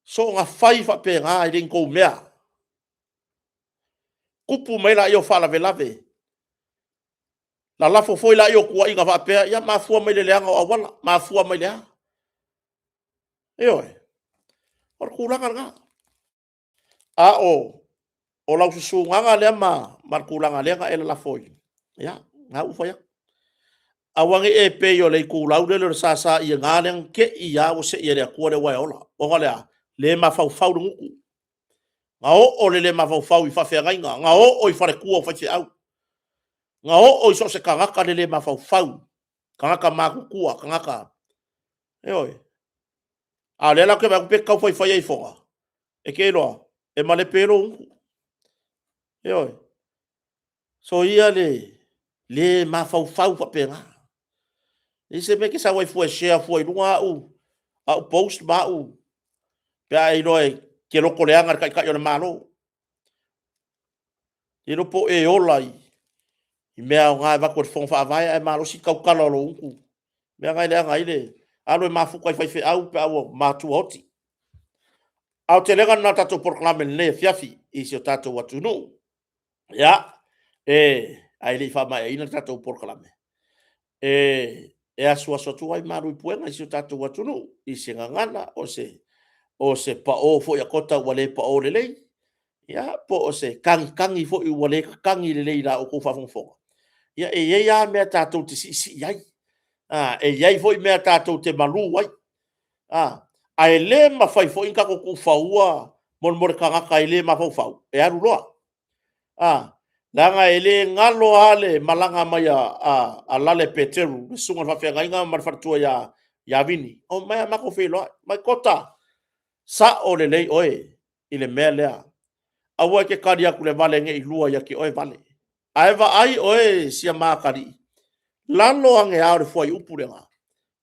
Soona fai faapena e le ni tou mea. Tupu mai lea o faalavelave, lalafo foi lea o tuuaiga faapea, ia mafua mai le leaga o auala, mafua mai le a? Ioe, o le tulaga lena. A o lau susugaga lea ma le tulaga lea na e lalafo i, ia, na ua fai atu. Aua ne i e pei o le itulau lele o le sa sa i ina lea na te i lava ua sei e le Atua le uaea ola. Ona o le a? Le mafaufau le gutu. Na oo le le mafaufau i faafeagaiga, na oo i faletua o faifeau, na oo i so o se tagata le le mafaufau, tagata matutua, tagata, ioe. A o lea la ou te vaai atu pe tau faifai ai i Foga, e te iloa, e malepe ai lou gutu. Ioe. Soia le le mafaufau faapena. E leai se mea e te sau ai fua e share fua i luga au, au post ma au, pe a e iloa e te loto leaga i le Taitai o le Malo. Le iloa po o e ola i mea aoga e avatu e le Fono Faavae ae malosi le tautala o lou gutu. Mea na e leaga ai le alu e mafuta i faifeau pe a ua matua oti. A o telega lena o le tatou polokalame i lenei afiafi i si o tatou atunuu. Ia, e, ae le i faamaeaina le tatou polokalame, e, e asuasu atu ai malu i puega i si o tatou atunuu, i se gagana, o se, o se paō foi a Kota ua le paō lelei, ia, po o se tagitagi foi ua le tatagi lelei i la outou faafogafoga. Ia, e i ai lava mea tatou te siisii ai, a, e i ai foi mea tatou te malū ai, a, ae le mafai foi ona tatou tuufaua mo le tagata e le mafaufau e alu loa. A, Leaga e le galo lava le malaga mai a Lale Peteru, le susuga i le faafeagaiga ma le faletua ia Vini, omai lava matou feiloai, mai Kota, sao lelei oe i le mea lea, aua e te tali atu i le vale ne i lua ia te oe vale. Ae vaai oe si ama atalii, lalo ane lava o le fuaiupu lena,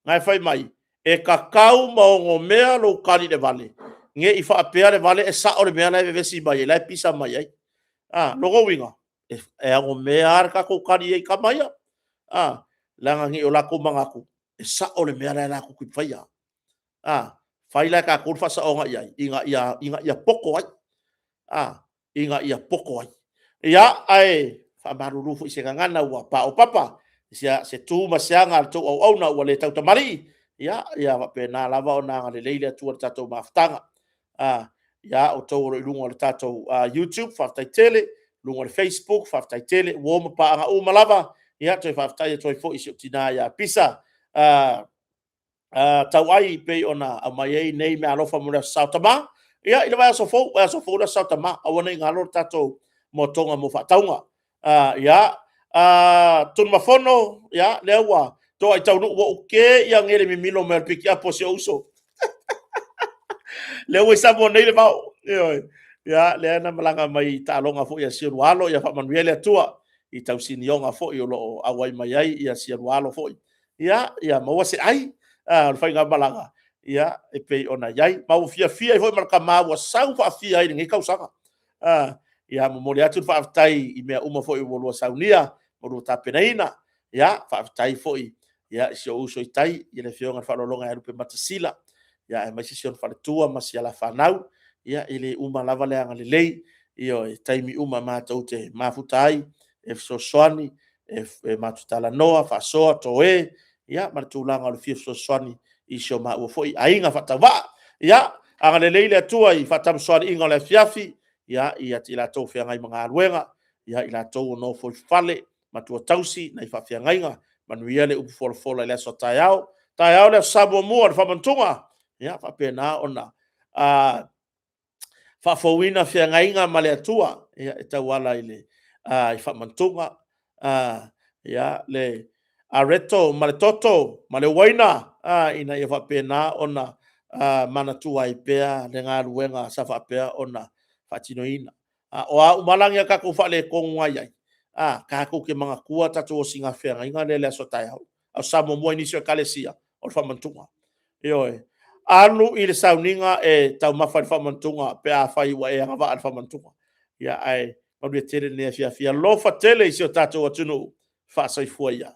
na e fai mai, e tatau ma onomea lou tali i le vale, ne i faapea le vale e sao le mea la e vevesi mai ai, la e pisa mai ai. O lona uiga, e onomea lava le tatou tali i ai i tama ia, leaga ne i o latou manatu e sao le mea la latou te faia. Fai la e tatou le faasaoga i ai, ina ia poto ai, ina ia poto ai. Ia, ae faamalulu foi i se gagana ua paopapa, se tu ma se aga a le tou auauna ua le tautamalii, ia faapena lava ona agalelei le Atua i le tatou mafutaga. Ia outou o lo o i luga o le tatou YouTube, faafetai tele, luga o le Facebook, faafetai tele, uo ma paaga uma lava. Ia, toe faafetai atu ai foi i si ou tina ia Pisa Tauai pei ona aumai ai nei meaalofa mo le Aso Sa o Tama. Ia, i le vaiaso fou, vaiaso fou le Aso Sa o Tama, aua ne i galo le tatou moatoga mo faatauga. Ia, Tunumafono, ia, lea ua toai taunuu, ua ou te'i ane i le mimilo mai o le pikiapu a si ou uso. Lea ua i Samoa nei le vao. Ioe. Ia, lea na malaga mai i taaloga foi a si olua alo, ia faamanuia le Atua i tausinioga foi o lo o auai mai ai si olua alo foi. Ia maua se ai o le faigamalaga e pei ona i ai. Ma ua fiafia ai foi ma le tama ua sau faafia ai i lenei tausaga. Ia momoli atu le faafetai i mea uma foi ua oulua saunia ma oulua tapenaina. Ia faafetai foi i si ou uso i tai i le Afioga i le Faaaloaloga ia Lupematasila, aemaise si ona faletua ma si ala fanau. Ia e le uma lava le agalelei, ioe, i taimi uma matou te mafuta ai e fesoasoani, e matou te talanoa, faasoa, toe, ia ma le tulaga o le fia fesoasoani i si o maua foi aiga faatauvaa. Ia, agalelei le Atua i faatamasoaliiga o le afiafi ia i latou o feagai ma galuega, i latou o nofo i fale, matua tausi, nai faafeagaiga, manuia le upu folafola i le aso a taeao. Taeao le Aso Sa muamua o le faamantuga, ia faapena ona faafouina feagaiga ma le Atua e tauala i faamantuga. Le areto ma le toto ma le uaina, ina ia faapena ona manatua ai pea le galuega sa faapea ona faatinoina. O a uma lava ni a tatou faaletonu na i ai, tatou te manatua tatou osiga feagaiga lea i le aso a taeao. Aso Sa muamua i nisi o ekalesia, o le faamantuga. Ioe. Alu i le sauniga e taumafa i le faamantuga pe afai ua e agavaa i le faamantuga. Ia ae manuia tele lenei afiafi. Alofa tele i si o tatou atunuu. Faasoifua ia.